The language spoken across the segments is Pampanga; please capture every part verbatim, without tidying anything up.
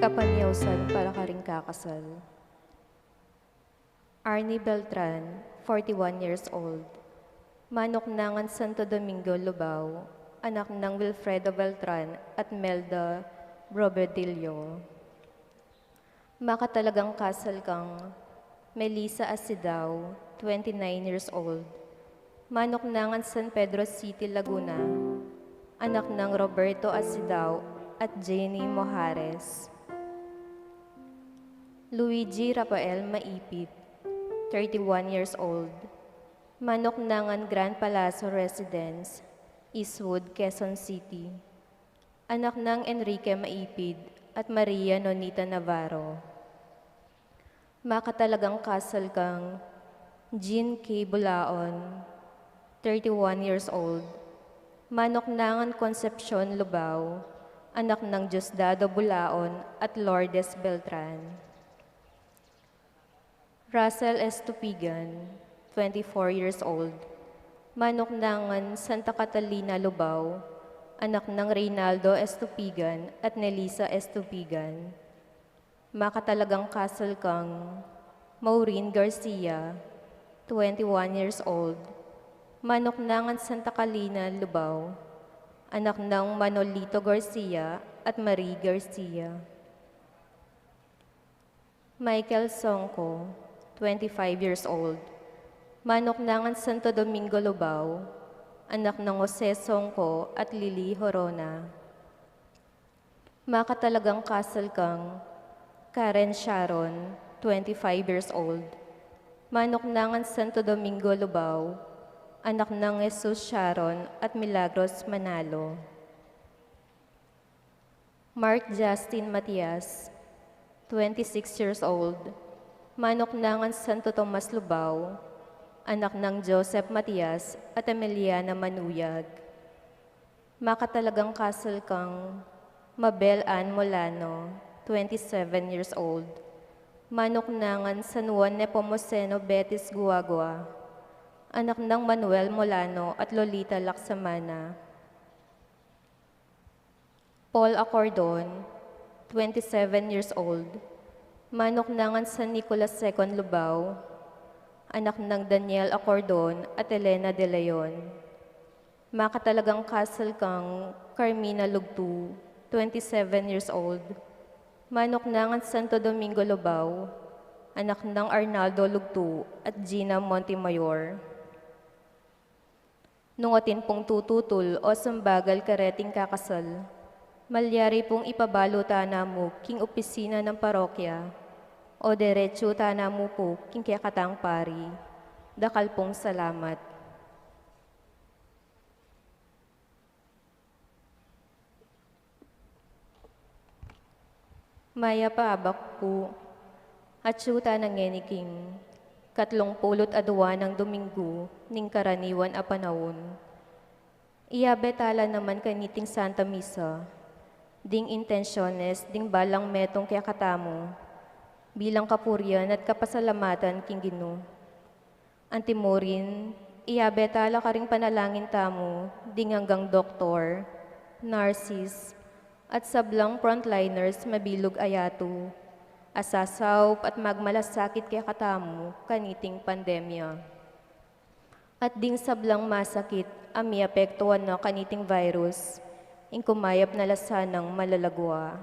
Kapanyausan para karing kakasal. Arnie Beltran, forty-one years old. Manuknangan Santo Domingo, Lubao, anak nang Wilfredo Beltran at Melda Robedillo. Makatalagang kasal kang Melissa Asidao, twenty-nine years old. Manuknangan San Pedro City, Laguna, anak nang Roberto Asidao at Jenny Mojares. Luigi Rafael Maipit, thirty-one years old. Manuknangan Grand Palacio Residence, Eastwood, Quezon City. Anak nang Enrique Maipit at Maria Nonita Navarro. Makatalagang kasal kang Jean K. Bulaon, thirty-one years old. Manuknangan Concepcion Lubao, anak nang Diosdado Bulaon at Lourdes Beltran. Russell Estupigan, twenty-four years old. Manuknangan Santa Catalina, Lubao, anak nang Reynaldo Estupigan at Nelisa Estupigan. Makatalagang kasal kang Maureen Garcia, twenty-one years old. Manuknangan Santa Catalina, Lubao, anak nang Manolito Garcia at Marie Garcia. Michael Songco, twenty-five years old. Manuknangan Santo Domingo, Lubao, anak nang Jose Songco at Lily Horona. Makatalagang kasal kang Karen Sharon, twenty-five years old. Manuknangan Santo Domingo, Lubao, anak nang Jesus Sharon at Milagros Manalo. Mark Justin Matias, twenty-six years old. Manuknangan Santo Tomas, Lubao, anak nang Joseph Matias at Emiliana Manuyag. Makatalagang kasal kang Mabel Ann Molano, twenty-seven years old. Manuknangan San Juan Nepomuceno Betis Guagua, anak nang Manuel Molano at Lolita Laksamana. Paul Acordon, twenty-seven years old. Manuknangan San Nicolas Second, Lubao, anak nang Daniel Acordon at Elena De Leon. Makatalagang kasal kang Carmina Lugtu, twenty-seven years old. Manuknangan Santo Domingo, Lubao, anak nang Arnaldo Lugtu at Gina Montemayor. Nung atin pung tututul o sumbagal kareting kakasal, malyari pung ipabalu ta namu king opisina ning parokya o diretsu ta namu pu king kekatang pari. Dakal pung salamat. Mayap a abak pu. Atsu tana ngeni king katlung pulu't adua nang Dominggu ning karaniwan a panaun. Iyabe tala naman kaniting Santa Misa ding intensyones ding balang metung kekatamu bilang kapurian at kapasalamatan king Ginu. Antimurin, iyabe tala karing panalangin tamu ding anggang doktor, nurses, at sablang frontliners mabilug a yatu a sasaup at magmalasakit kekatamu kaniting pandemya, at ding sablang masakit a miapektuan na kaniting virus, ing kumayap na la sanang malagwa.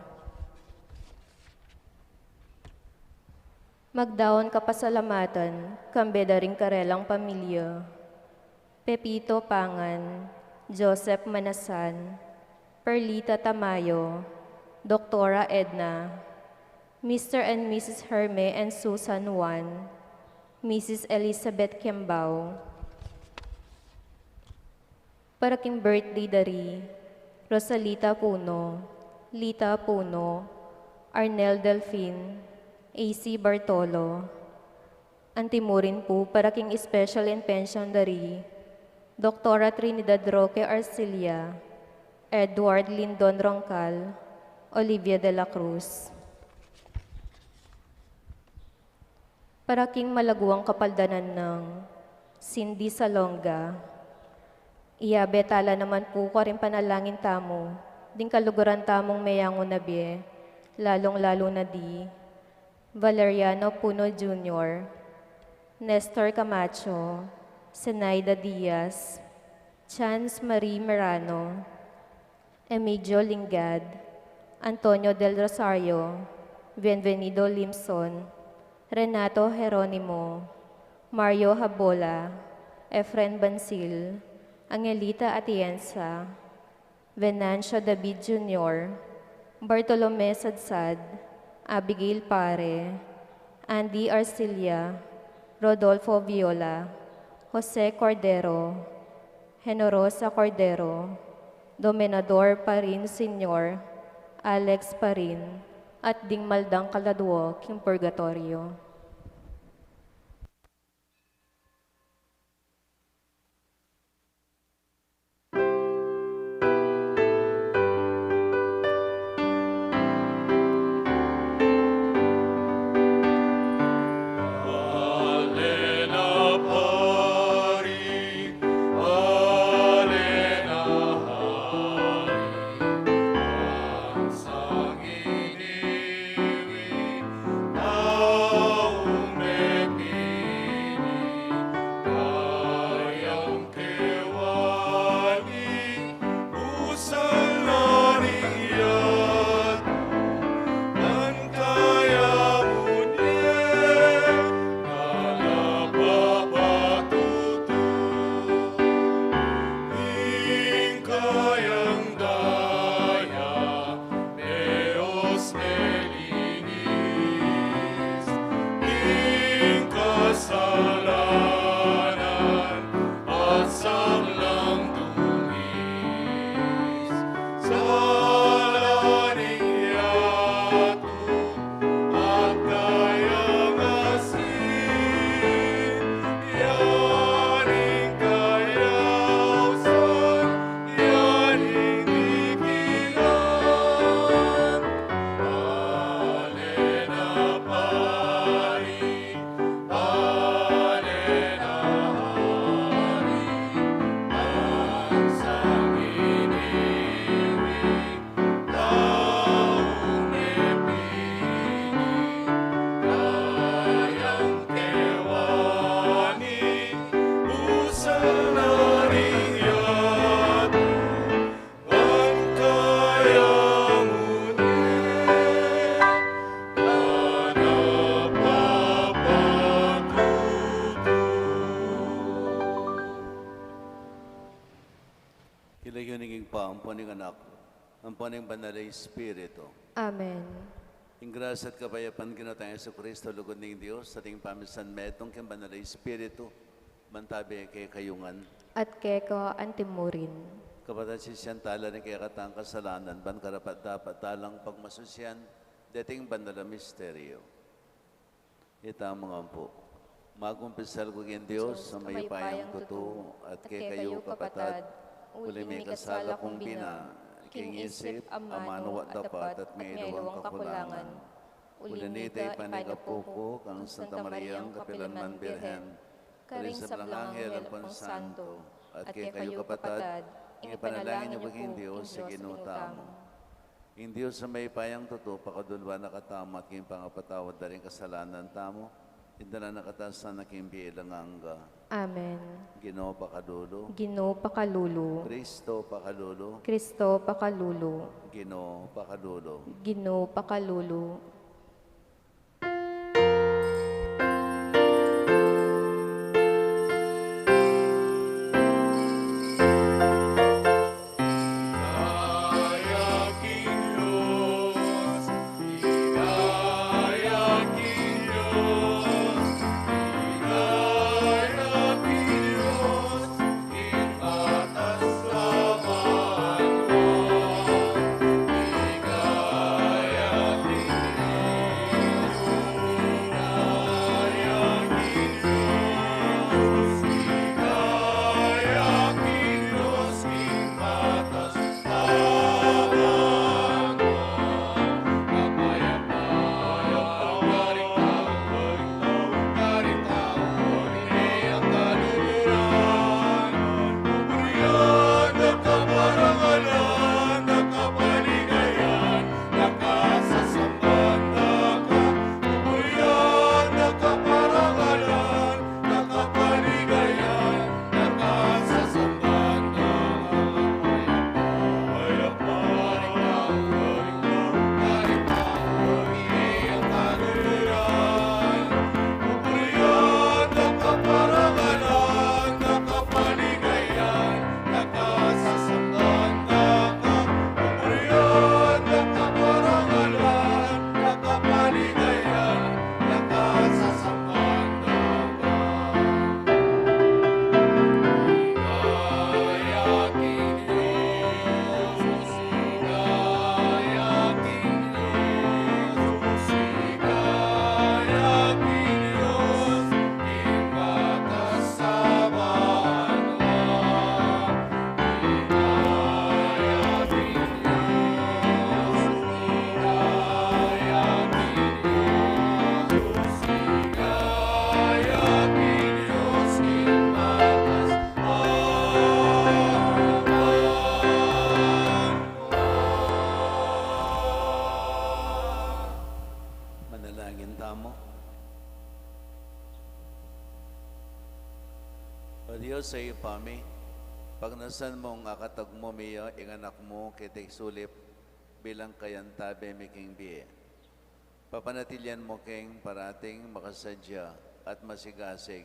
Magdaun kapasalamatan kambe da ring karelang pamilya: Pepito Pangan, Joseph Manasan, Perlita Tamayo, Doktora Edna, Mister and Missus Herme and Susan Juan, Missus Elizabeth Kembao. Para king birthday da ri Rosalita Puno, Lita Puno, Arnel Delfin, A C Bartolo. Antimurin pu para king special intention da ri Doktora Trinidad Roque Arcilla, Edward Lindon Roncal, Olivia de la Cruz. Para king malagwang kapaldanan nang Cindy Salonga, iyabe tala naman pu karing panalangin tamu ding kaluguran tamung meyangu na bie, lalong-lalo na di Valeriano Puno Junior, Nestor Camacho, Zenaida Diaz, Chance Marie Merano, Emigio Lingad, Antonio Del Rosario, Bienvenido Limson, Renato Jeronimo, Mario Habola, Efren Bansil, Angelita Atienza, Venancio David Junior, Bartolome Sadsad, Abigail Pare, Andy Arcilla, Rodolfo Viola, Jose Cordero, Generosa Cordero, Dominador Parin Senior, Alex Parin, at ding maldang kaladua king purgatoryo. King lagyu ning Ibpa, ampon ning Anak, ampon ning Banal a Espiritu. Amen. Ing grasya at kapayapan ning Ginu tang Jesucristo, lugud ning Dios, at ing pamisan metung king Banal a Espiritu, mantabi kekayu ngan. At keka anti murin. Kapatad, sisian tala ring kekatang kasalanan, ban karapat-dapat talang pagmasusian deting banal a misteryo. Itamu ngan pu. Magkumpisal ku king Dios a mayupayang tutu, at kekayu kapatad, uling mikasala kung bina, king isip, amanu at dapat, at mayaliwang kakulangan. Uli na nita, ipanyawad ku kang Santa Mariang kapilanman Birhen, karing sablang anghel ampon santo, at kekayu kapatad, ing ipanalangin yu king Dios a Ginu tamu. Ing Dios a mayupayang tutu, pakalulu na katamu at king pangapatawad da ring kasalanan tamu, idala na katamu king bie alang angga. Amen. Ginu pakalulu. Ginu pakalulu. Kristo pakalulu. Kristo pakalulu. Ginu pakalulu. Ginu pakalulu. Ami, pagnasan mung akatagmu mi ya ing anak mu keti sulip bilang kayantabe mi king bie. Papanatilian mu keng parating makasadya at masigasig,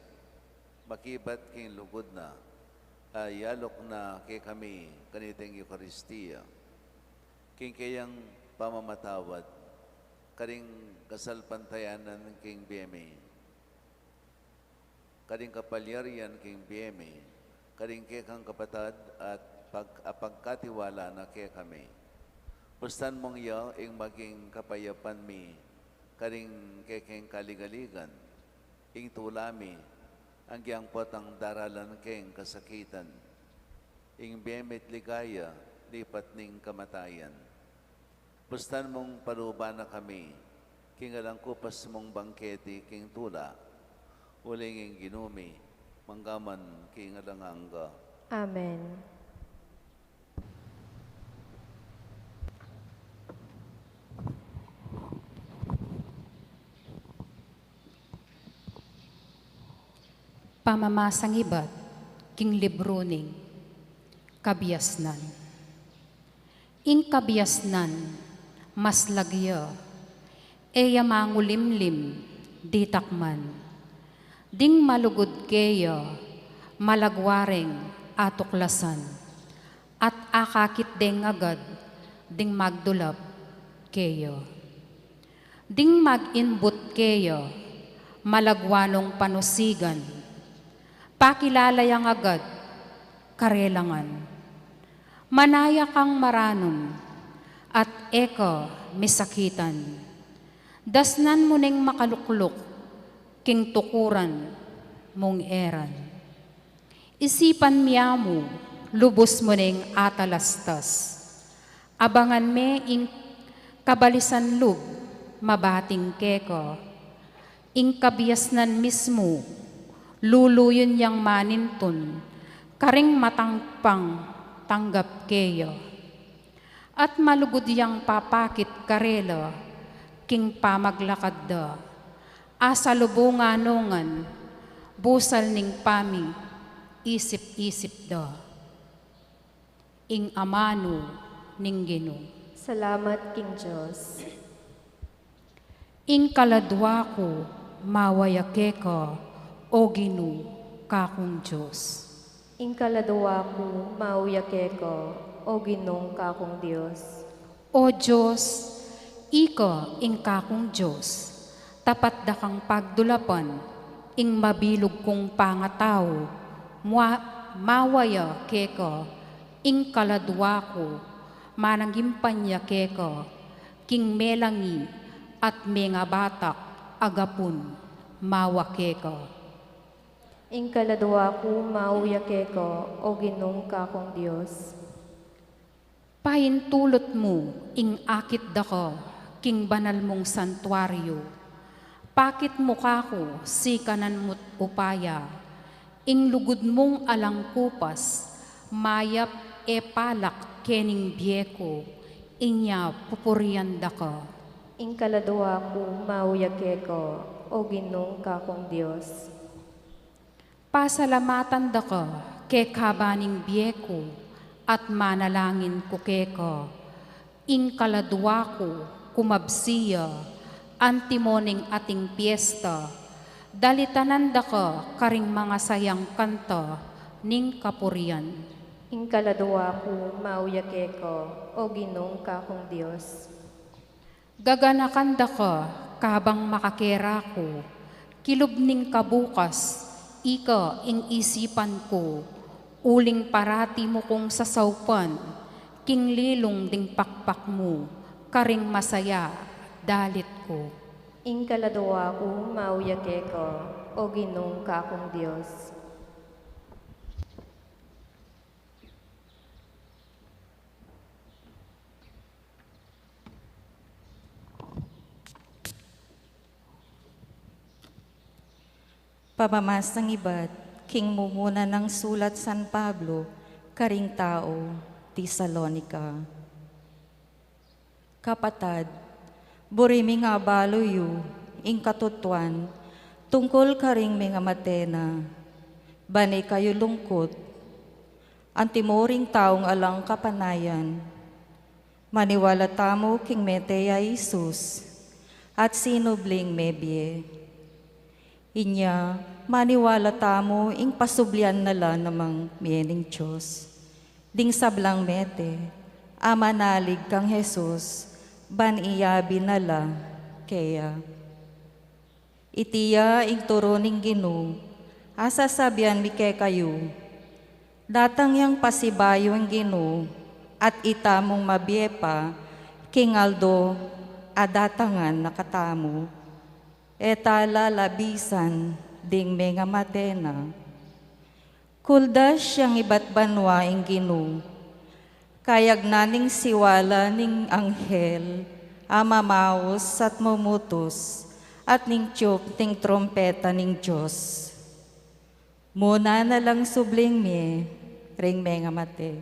makibat king lugud na, a yaluk na kekami kaniting Eukaristia. King keyang pamamatawad, karing kasalpantayanan king bie mi, karing kapalyarian king bie mi, karing kekang kapatad at pag-, apagkatiwala na kekami. Pustan mung ya ing maging kapayapan mi, karing kekeng kaligaligan, ing tula mi, agyang potang daralan keng kasakitan, ing bie mi't ligaya, lipat ning kamatayan. Pustan mung paluban na kami, king alang kupas mung bangketi king tula, uling ing Ginu mi, manggaman king alang angga. Amen. Pamamasang ibat king libru ning Kabiasnan. Ing kabiasnan, maslag ya, e ya mangulimlim, ditak man. Ding malugud keya, malagwa reng atuklasan, at akakit deng agad ding magdulap keya. Ding mag-inbut keya, malagwa nung panusigan, pakilala yang agad karela ngan. Manaya kang maranum, at e ka misakitan. Dasnan mu neng makalukluk king tukuran mung eran. Isipan mi amu, lubus mu neng atalastas. Abangan me ing kabalisan lub mabating keka. Ing kabiasnan mismu, luluyun yang manintun, karing matangpang tanggap keya. At malugud yang papakit karela, king pamaglakad da. Asalubungan no ngan, busal ning pami-isip-isip da. Ing amanu ning Ginu. Salamat king Dios. Ing kaladua ku, mawa ya keka, o Ginu, kakung Dios. Ing kaladua ku, mawa ya keka, o Ginung kakung Dios. O Dios, ika ing kakung Dios, tapat da kang pagdulapan, ing mabilug kung pangatau, mua-, mawa ya keka, ing kaladua ku, manangimpan ya keka, king melangi at mengabatak a gapun, mawa keka. Ing kaladua ku, mawa ya keka, o Ginung kakung Dios. Paintulut mu ing akit da ka king banal mung santuario. Pakit mu kaku sikanan mu't upaya, ing lugud mung alang kupas, mayap e palak kening bie ku, inya pupurian da ka. Ing kaladua ku, mawa ya keka, o Ginung kakung Dios. Pasalamatan da ka kekaba ning bie ku, at manalangin ku keka. Ing kaladua ku, kumabsi ya, antimo ning ating piesta, dalitanan da ka karing mangasayang kanta ning kapurian. Ing kaladua ku, mawa ya keka, o Ginung kakung Dios. Gaganakan da ka kabang makakera ku, kilub ning kabukas, ika ing isipan ku, uling parati mu kung sasaupan, king lilung ding pakpak mu, karing masaya dalit ku. Ing kaladua ku, mawa ya keka, o Ginung kakung Dios. Pamamasang ibat king mumuna nang sulat San Pablo karing tau Tesalonica. Kapatad, buri ming abalu yu ing katutuan tungkul karing mengamate na, ban e kayu lungkut Antimurin taung alang kapanayan. Maniwala tamu king mete ya Jesus at sinubling mebie. Inya, maniwala tamu ing pasublian na la namang mie ning Dios. Ding sablang mete, a manalig kang Jesus, ban iyabi na la keya. Iti ya ing turu ning Ginu, a sasabian mi kekayu, datang yang pasibayu ing Ginu, at itamung mabie pa, king aldo a datangan na katamu. E ta la labisan ding mengamate na. Kuldas yang ibat banua ing Ginu. Kayagnan ning siwala ning anghel a mamaus at mumutus, at ning tiyup ning trumpeta ning Dios. Muna na lang subling mie ring mengamate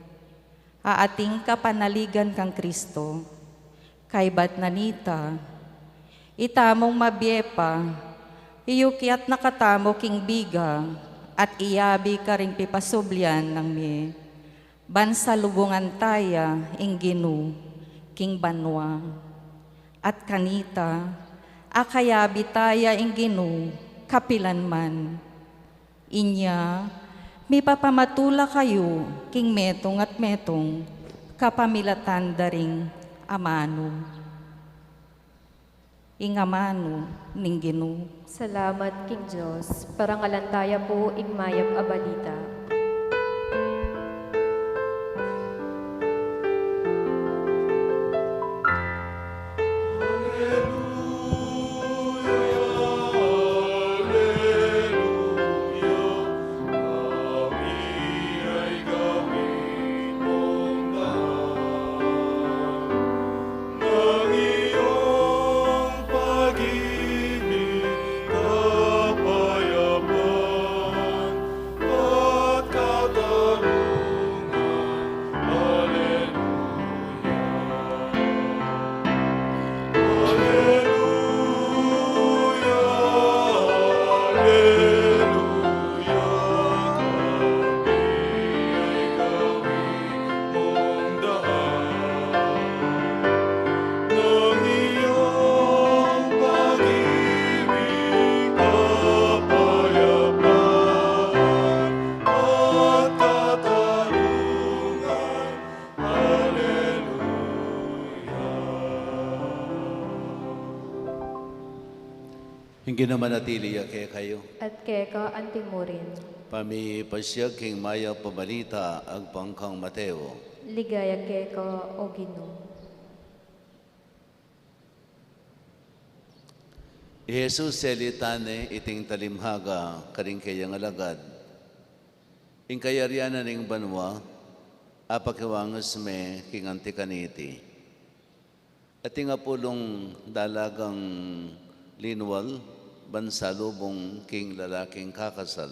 a ating kapanaligan kang Kristo. Kaybat na nita, itamung mabie pa, iyukyat na katamu king biga, at iyabi karing pipasublian nang mie, ban salubungan taya ing Ginu king banua. At kanita, akayabi taya ing Ginu kapilan man. Inya, mipapamatula kayu king metung at metung, kapamilatan da ring amanu. Ing amanu ning Ginu. Salamat king Dios. Parangalan taya pu ing mayap a balita. Ing Ginu manatili ya kekayu. At keka antimurin. Pamipasiag king mayap a balita agpang kang Mateo. Ligaya keka, O Ginu. I Jesus salitan ne iting talimhaga karing keyang alagad. Ing kayarian na ning banua, apakiwangas me king anti kaniti. Ating apulung dalagang linwal, ban salubung king lalaking kakasal.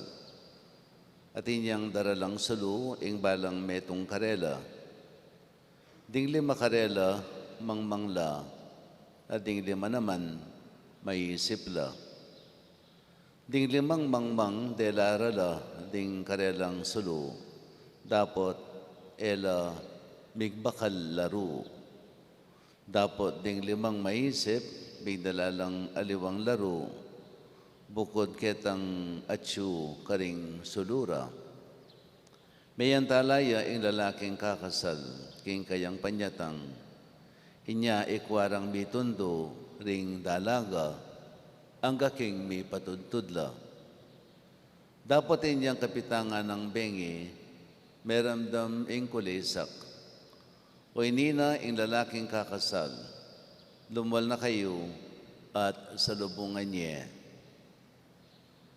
Atin yang daralang sulu ing balang metung karela. Ding lima karela, mangmang la, at ding lima naman, maisip la. Ding limang mangmang dela ra la ding karelang sulu, dapot e la migbakal laru. Dapot ding limang maisip, migdala lang aliwang laru, bukud ketang atyu karing sulu ra. Meyantala ya ing lalaking kakasal king kayang panyatang, inya ikua rang mitundu ring dalaga angga king mipatudtud la. Dapot inyang kapitangan nang bengi, meramdam ing kulisak. Oyni na ing lalaking kakasal, lumwal na kayu at salubungan ye.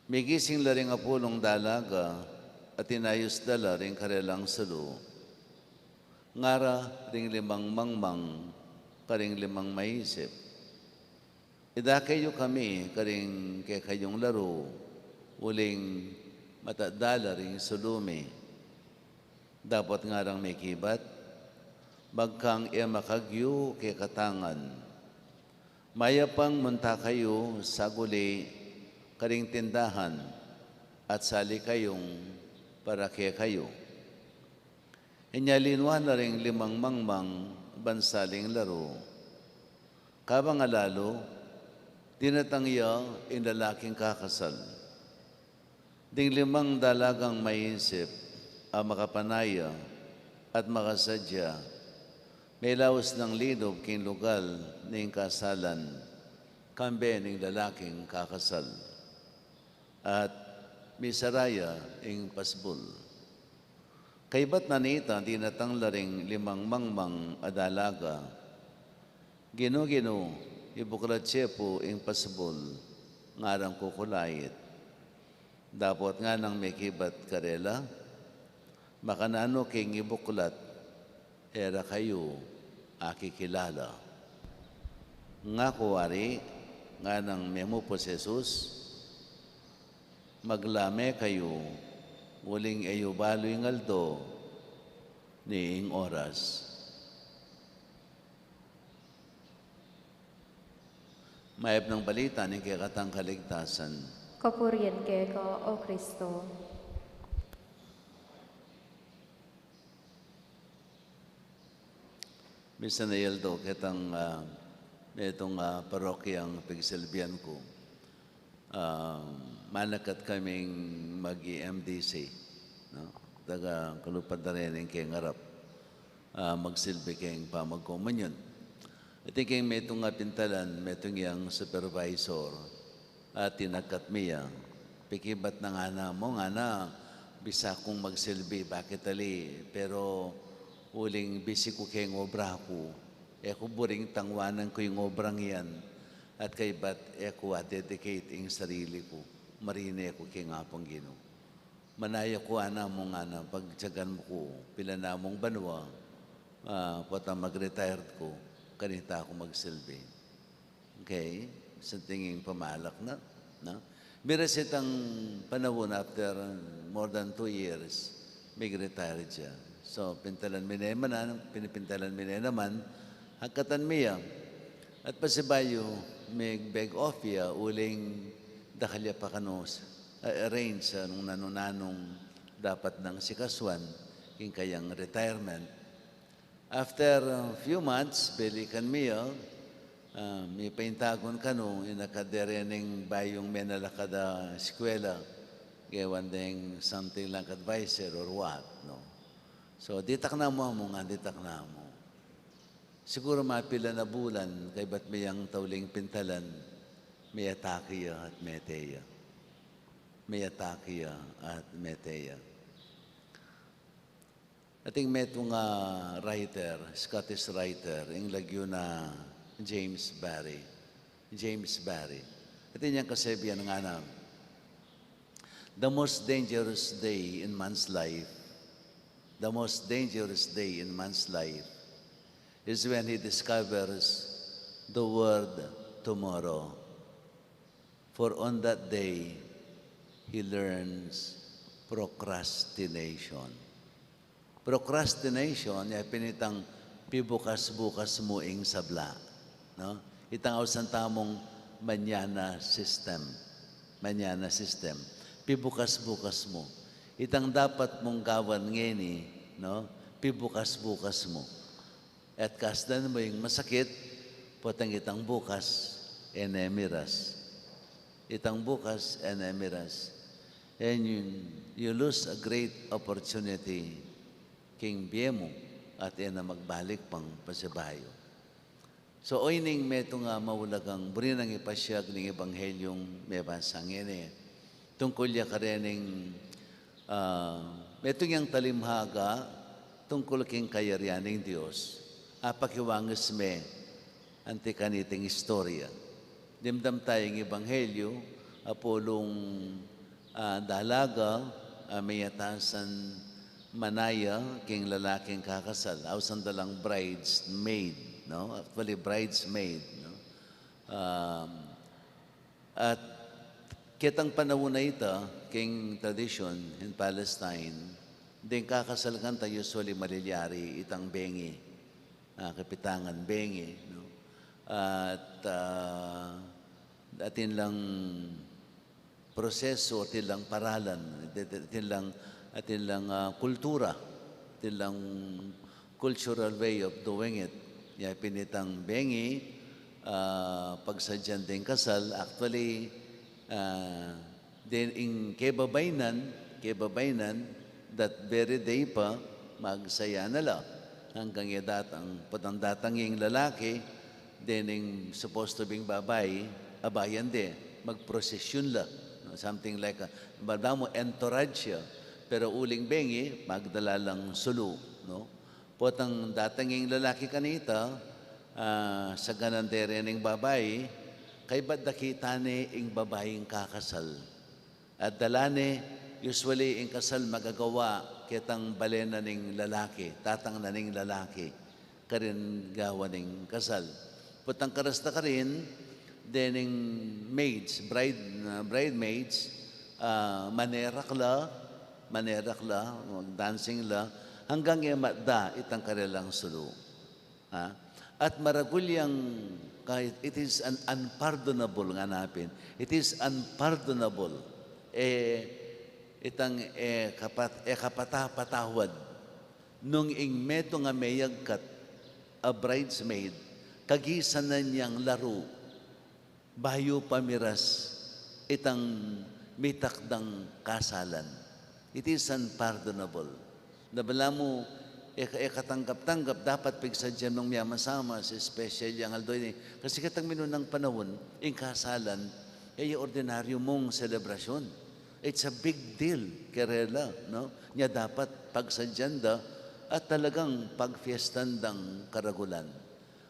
Migising la ring apulung dalaga at inayus da la ring karelang sulu. Ngara ring limang mangmang karing limang maisip, idake yu kami karing kekayung laru, uling matatdala ring sulu mi. Dapot ngarang mekibat, magkang e makagyu kekatangan. Mayap pang munta kayu saguli karing tindahan at sali kayung para kekayu. Inya linwa na ring limang mangmang ban saling laru. Kabang alalu, dinatang ya ing lalaking kakasal. Ding limang dalagang maisip a makapanaya at makasadya, melaus nang linub king lugal ning kasalan, kambe ning lalaking kakasal. At misara ya ing pasbul. Kaybat na nita, dinatang la ring limang mangmang a dalaga. Ginu, Ginu, ibuklat ye pu ing pasbul, ngarang kukulait. Dapot nganang mekibat karela, makananu king ibuklat, e ra kayu akikilala. Ngaku wari, nganang memupu Jesus, maglame kayu, uling e yu balu ing aldo ni ing oras. Mayap nang balita ning kekatang kaligtasan. Kapurian keka, O Kristo. Misan a aldo ketang, ah, metung, ah, parokyang pigsilbian ku. Ah, manakat kaming mag-M D C, no? Taga kalupa da reni king arap, ah, magsilbi king pamagkomunyon. Atin king metung a pintalan, metung yang supervisor, a tinakat mi ya. Pikibat na, ngana mu, ngana, bisa kung magsilbi, bakit ali, pero uling bisi ku king obra ku, e ku buring tangwanan ku ing obrang yan, at kaybat e ku a-dedicate ing sarili ku, marine ku king Apung Ginu. Manaya ku, ngana mu, ngana, pagtyagan mu ku, pila na mung banua, ah, potang mag-retired ku, kanita ku magsilbi. Okay? Sa tingin pamalak na, no? Miras itang panahun, after more than two years, mig-retire ya. So, pintalan mi ne naman, pinipintalan mi ne naman, hakatan mi ya. At pasibayu, migbeg off ya, uling dakal ya pa kanu, ah, arrange sa nung nanu-nanung dapat nang sikasuan, king kayang retirement. After a few months, balikan mi ya, ah, mipaintagun kanu, inakad de rening bayung menalakad a eskwela, gewan deng something like adviser or what, no? So, ditak na mu, amu ngan, ditak na mu. Siguru mapila na bulan, kaybat miyang tauling pintalan, miyatake ya at mete ya. Miyatake ya at mete ya. Atin metung a writer, Scottish writer, ing lagyu na James Barrie. James Barrie. Atin yang kasabian, ngana, "The most dangerous day in man's life, the most dangerous day in man's life is when he discovers the word tomorrow. For on that day, he learns procrastination." Procrastination, ya pin itang pibukas-bukas mu ing sabla, no? Itang ausan tamung mañana system. Mañana system. Pibukas-bukas mu. Itang dapat mung gawan ngeni, no? Pibukas-bukas mu. At kasdan mu ing masakit, potang itang bukas, e ne miras. Itang bukas, e ne miras. And you, you lose a great opportunity king bie mu at e na magbalik pang pasibayu. So, oyni ing metung a maulagang buri nang ipasiag ning Ebanghelyung mebasa ngeni. Tungkul ya karening, ah, metung yang talimhaga tungkul king kayarian ning Dios. Apakiwangis me anti kaniting istorya. Dimdam taya ing Ebanghelyu, apulung, ah, dalaga, ah, miyatasan manaya king lalaking kakasal. Ausan da lang bridesmaid, no? Actually, bridesmaid, no? Um, at ketang panaun a ita, king tradisyon in Palestine, deng kakasal kanta usually malilyari itang bengi, ah, kapitangan bengi, no? At, ah, atin lang proseso, atin lang paralan, atin lang, atin lang, ah, kultura. silang cultural way of doing it. Ya pin itang bengi, ah, pagsadyan ding kasal, actually, ah, den ing kebabaynan, kebabaynan, that very day pa, magsaya na la. Anggang e datang, potang datang ing lalaki, dening supposed to be ing babai, abayan de, magprosesyon la. No? Something like, a, bada mu entourage ya, pero uling bengi, magdala lang sulu, no? Potang datang ing lalaki kanita, ah, saganan de reng babai, kaybat dakita ne ing babaing kakasal. At dala ne, usually, ing kasal magagawa ketang bale na ning lalaki, tatang na ning lalaki, karin gawa ning kasal. Potang karas da karin, dening maids, bride, ah, bridesmaids, ah, manerak la, manerak la, mag-dancing la, anggang e matda itang karelang sulu. Ha? At maragul yang, ka-, it is an unpardonable, ngana pin. It is unpardonable. E, itang, e, kapat-, e kapata-patawad. Nung ing metung a meyagkat a bridesmaid, kagisanan yang laru, bayu pa miras itang mitakdang kasalan. It is unpardonable. Na balamu, e, e katanggap-tanggap, dapat pigsadyan mung miyaman-sama sa special yang aldo ini. Kasi ketang minunang panaun, ing kasalan, e ya ordinaryu mung selebrasyon. It's a big deal karela, no? Nya dapat pagsadyan da at talagang pagfiestan dang karagulan.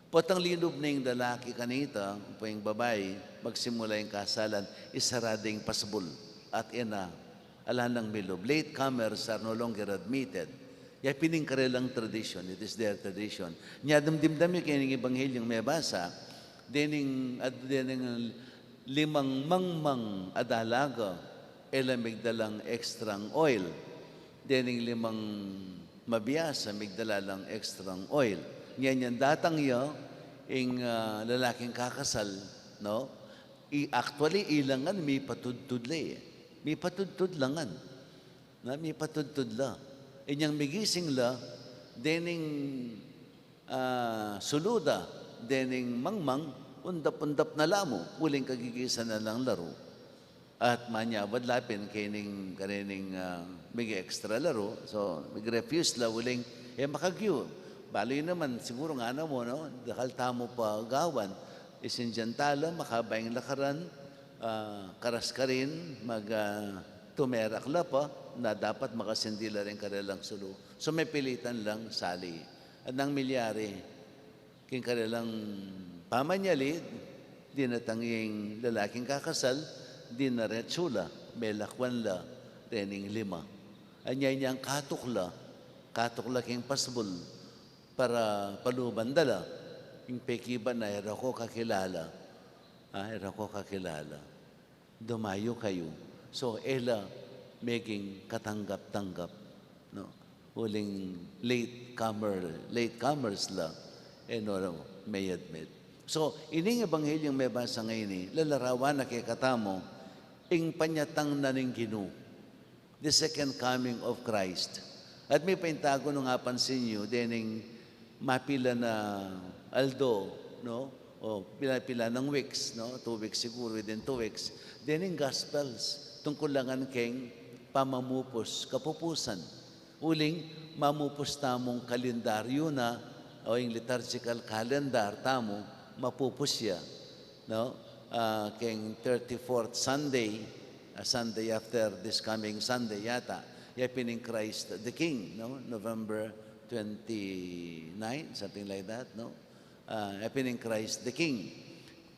Potang linub ne ing lalaki kanita, ampo ing babai, magsimula ing kasalan, isara de ing pasbul, at e na, ala nang milub. Late comers are no longer admitted. Ya pin ing karelang tradisyon, it is their tradition. Nya dimdam yu keni ing ebanghelyu mebasa, dening, at dening limang mangmang a dalaga, e la migdalang extrang oil. Dening limang mabiasa, migdala lang extrang oil. Nganyan datang ya, ing, ah, lalaking kakasal, no? I, actually, ilangan, mipatudtud la e. Mipatudtud la ngan. Na, mipatudtud la. Inyang migising la, dening ah, sulu da, dening mangmang, undap-undap na la mu, uling kagigisan na lang laru. At manyawad la pin kening, karening, ah, mig-extra laru, so, mig-refuse la uling, e, makagyu. Balu yu naman, siguru ngana mu, no? Dakal tamu pa gawan, isindyan tala, makaba ing lakaran, ah, karas karin, mag, ah, tumerak la pa, na dapat makasindi la ring karelang sulu. So, mepilitan lang sali. At nang milyari, king karelang pamanyalid, dinatang ing lalaking kakasal, dinaretsu la, melakwan la, rening lima. Anya inyang katukla, katukla king pasbul, para paluban da la, ing pekibat na e ra ko kakilala, ah, e ra ko kakilala. Dumayu kayu. So, e la meging katanggap-tanggap, no? Uling late comer, late comers la, e no me-admit. So, ining ebanghelyu mebasa ngeni, lalarawan na kekatamu ing panyatang na ning Ginu. The second coming of Christ. At mipaintagun nung apansin yu, dening mapila na aldo, no? O pila-pila nang weeks, no? Two weeks siguro, within two weeks. Dening Gospels, tungkul la ngan keng pamamupus, kapupusan. Uling, mamupus tamung kalendaryu na, o ing liturgical calendar tamu, mapupus ya. No? Ah, keng thirty-fourth Sunday, ah, Sunday after this coming Sunday yata, ya pin ing Christ the King, no? November twenty-nine, something like that, no? Ah, ya pin ing Christ the King.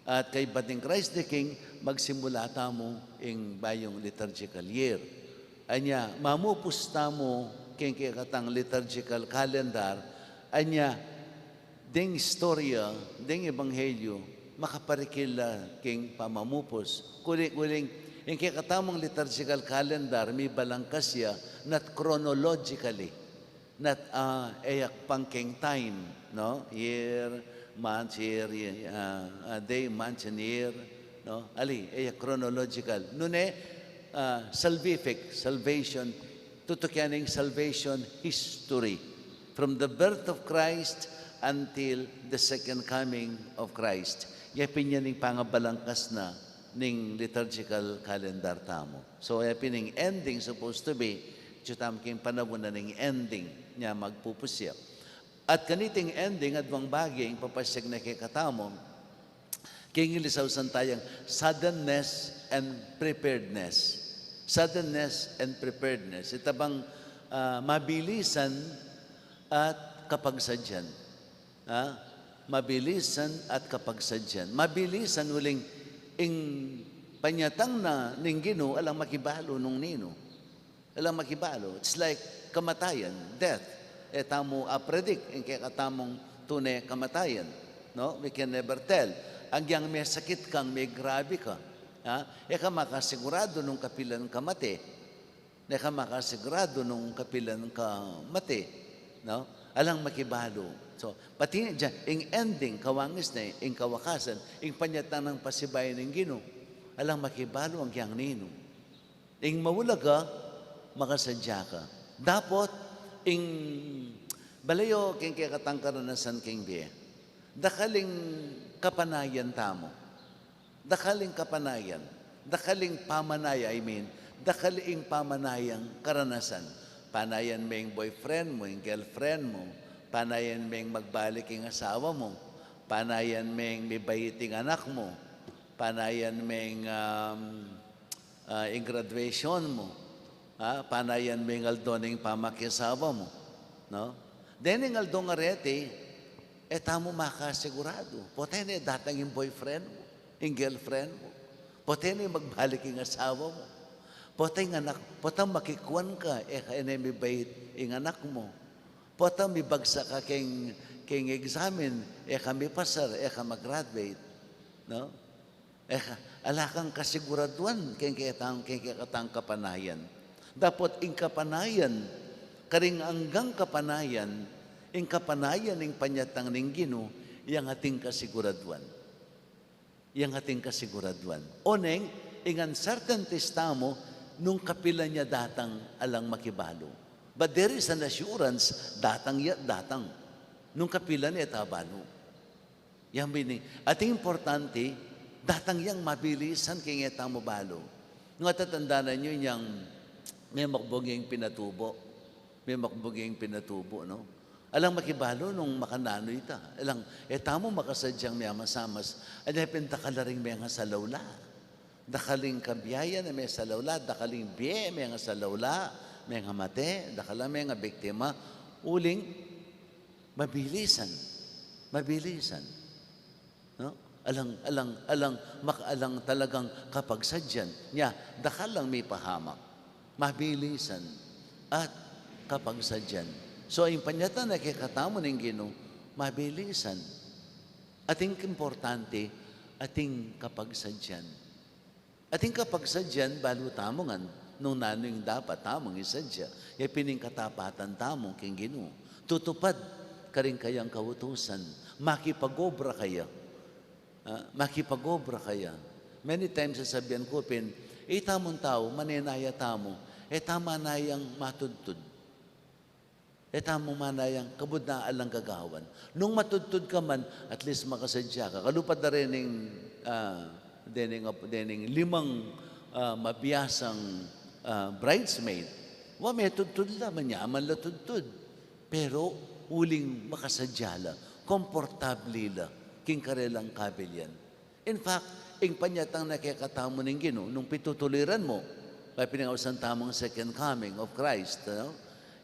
At kaybat ning Christ the King, magsimula tamu ing bayung liturgical year. Anya, mamupus tamu keng kekatang liturgical calendar, anya, ding istorya, ding ebanghelyu, makaparikil la king pamamupus. Uling, uling, ing kekatamung liturgical calendar, mibalangkas ya, not chronologically, not, ah, e ya pang keng time, no? Year, month, year, year, ah, ah, day, month, and year, no? Ali, e ya chronological. Nune, ah, salvific, salvation, Tutukian ing salvation history, from the birth of Christ until the second coming of Christ. Ya pin yan ing pangabalangkas na ning liturgical calendar tamu. So, ya pin ing ending supposed to be, itsu tamu king panaun na ning ending, nya magpupus ya. At kaniting ending, aduang bage ing papasiag na kekatamu, king English ausan taya ing suddenness and preparedness. Suddenness and preparedness. Ita bang, ah, mabilisan at kapagsadyan. Ha? Mabilisan at kapagsadyan. Mabilisan uling ing panyatang na ning Ginu, alang makibalu nung ninu. Alang makibalu. It's like kamatayan, death. E tamu a-predict ing kekatamung tune kamatayan. No? We can never tell. Agyang mesakit kang megrabe ka, ha? E ka makasiguradu nung kapilan ka mate. E ka makasiguradu nung kapilan ka mate. No? Alang makibalu. So, pati diyan, ing ending, kawangis na, ing kawakasan, ing panyatang nang pasibayu ning Ginu, alang makibalu agyang ninu. Ing maulaga, makasadya ka. Dapot, ing balayu king kekatang karanasan king bie. Dakal ing kapanayan tamu. Dakal ing kapanayan. Dakal ing pamanaya, I mean, dakal ing pamanayang karanasan. Panayan meng boyfriend mu, ing girlfriend mu. Panayan meng magbalik ing asawa mu. Panayan meng mibait ing anak mu. Panayan meng, um, ah, ing graduation mu, ha? Panayan meng aldo ning pamakiasawa mu, no? Dening aldo ngareti, e tamu makasiguradu. Pota ne datang ing boyfriend mu, ing girlfriend mu. Pota ne magbalik ing asawa mu. Pota ing anak, pota makikwan ka, e ka, e ne mibait ing anak mu. Pota mibagsak ka king, king examen, e ka mipasar, e ka mag-graduate, no? E ka, ala kang kasiguraduan king kekatang, king kekatang kapanayan. Dapot ing kapanayan, karing anggang kapanayan, ing kapanayan ning panyatang ning Ginu, yang ating kasiguraduan. Yang ating kasiguraduan. Oneng, ing uncertainties tamu, nung kapilan ya datang alang makibalu. But there is an assurance, datang ya, datang. Nung kapilan ya, e ta balu. Yang bini, ating importante, datang yang mabilisan king e tamu balu. Nung atatandanan yu yang memakbug ing pinatubu. Memakbug ing pinatubu, no? Alang makibalu nung makananu ita. Alang, e tamu makasadyang memasamas. Anya pin dakal la ring mengasalaula. Dakal ing kabiayan a mesalawla, dakal ing bie mengasalaula, mengamate, dakal a mengabiktima, uling mabilisan. Mabilisan. No? Alang, alang, alang, mak-, alang talagang kapagsadyan. Nya, dakal lang mipahamak. Mabilisan at kapagsadyan. So, ing panyatang na kekatamu ning Ginu, mabilisan. Ating importante, ating kapagsadyan. Ating kapagsadyan, balu tamu ngan, nung nanu ing dapat tamung isadya, ya pin ing katapatan tamu king Ginu. Tutupad karing kayang kautusan, makipag-obra kaya. Ah, makipag-obra kaya. Many times, sasabian ku pin, itamu ing tau, manenaya tamu, e tamu manayang matudtud. E tamu manayang kabud na alang gagawan. Nung matudtud ka man, at least makasadya ka. Kalupad da rening, ah, dening, dening limang, ah, mabiasang, ah, bridesmaid. Wa, metudtud la, manyaman la tudtud. Pero uling makasadya la, komportable la king karelang kabilian. In fact, ing panyatang na kekatamu ning Ginu, nung pitutuliran mu, pepinangausan tamung second coming of Christ, no?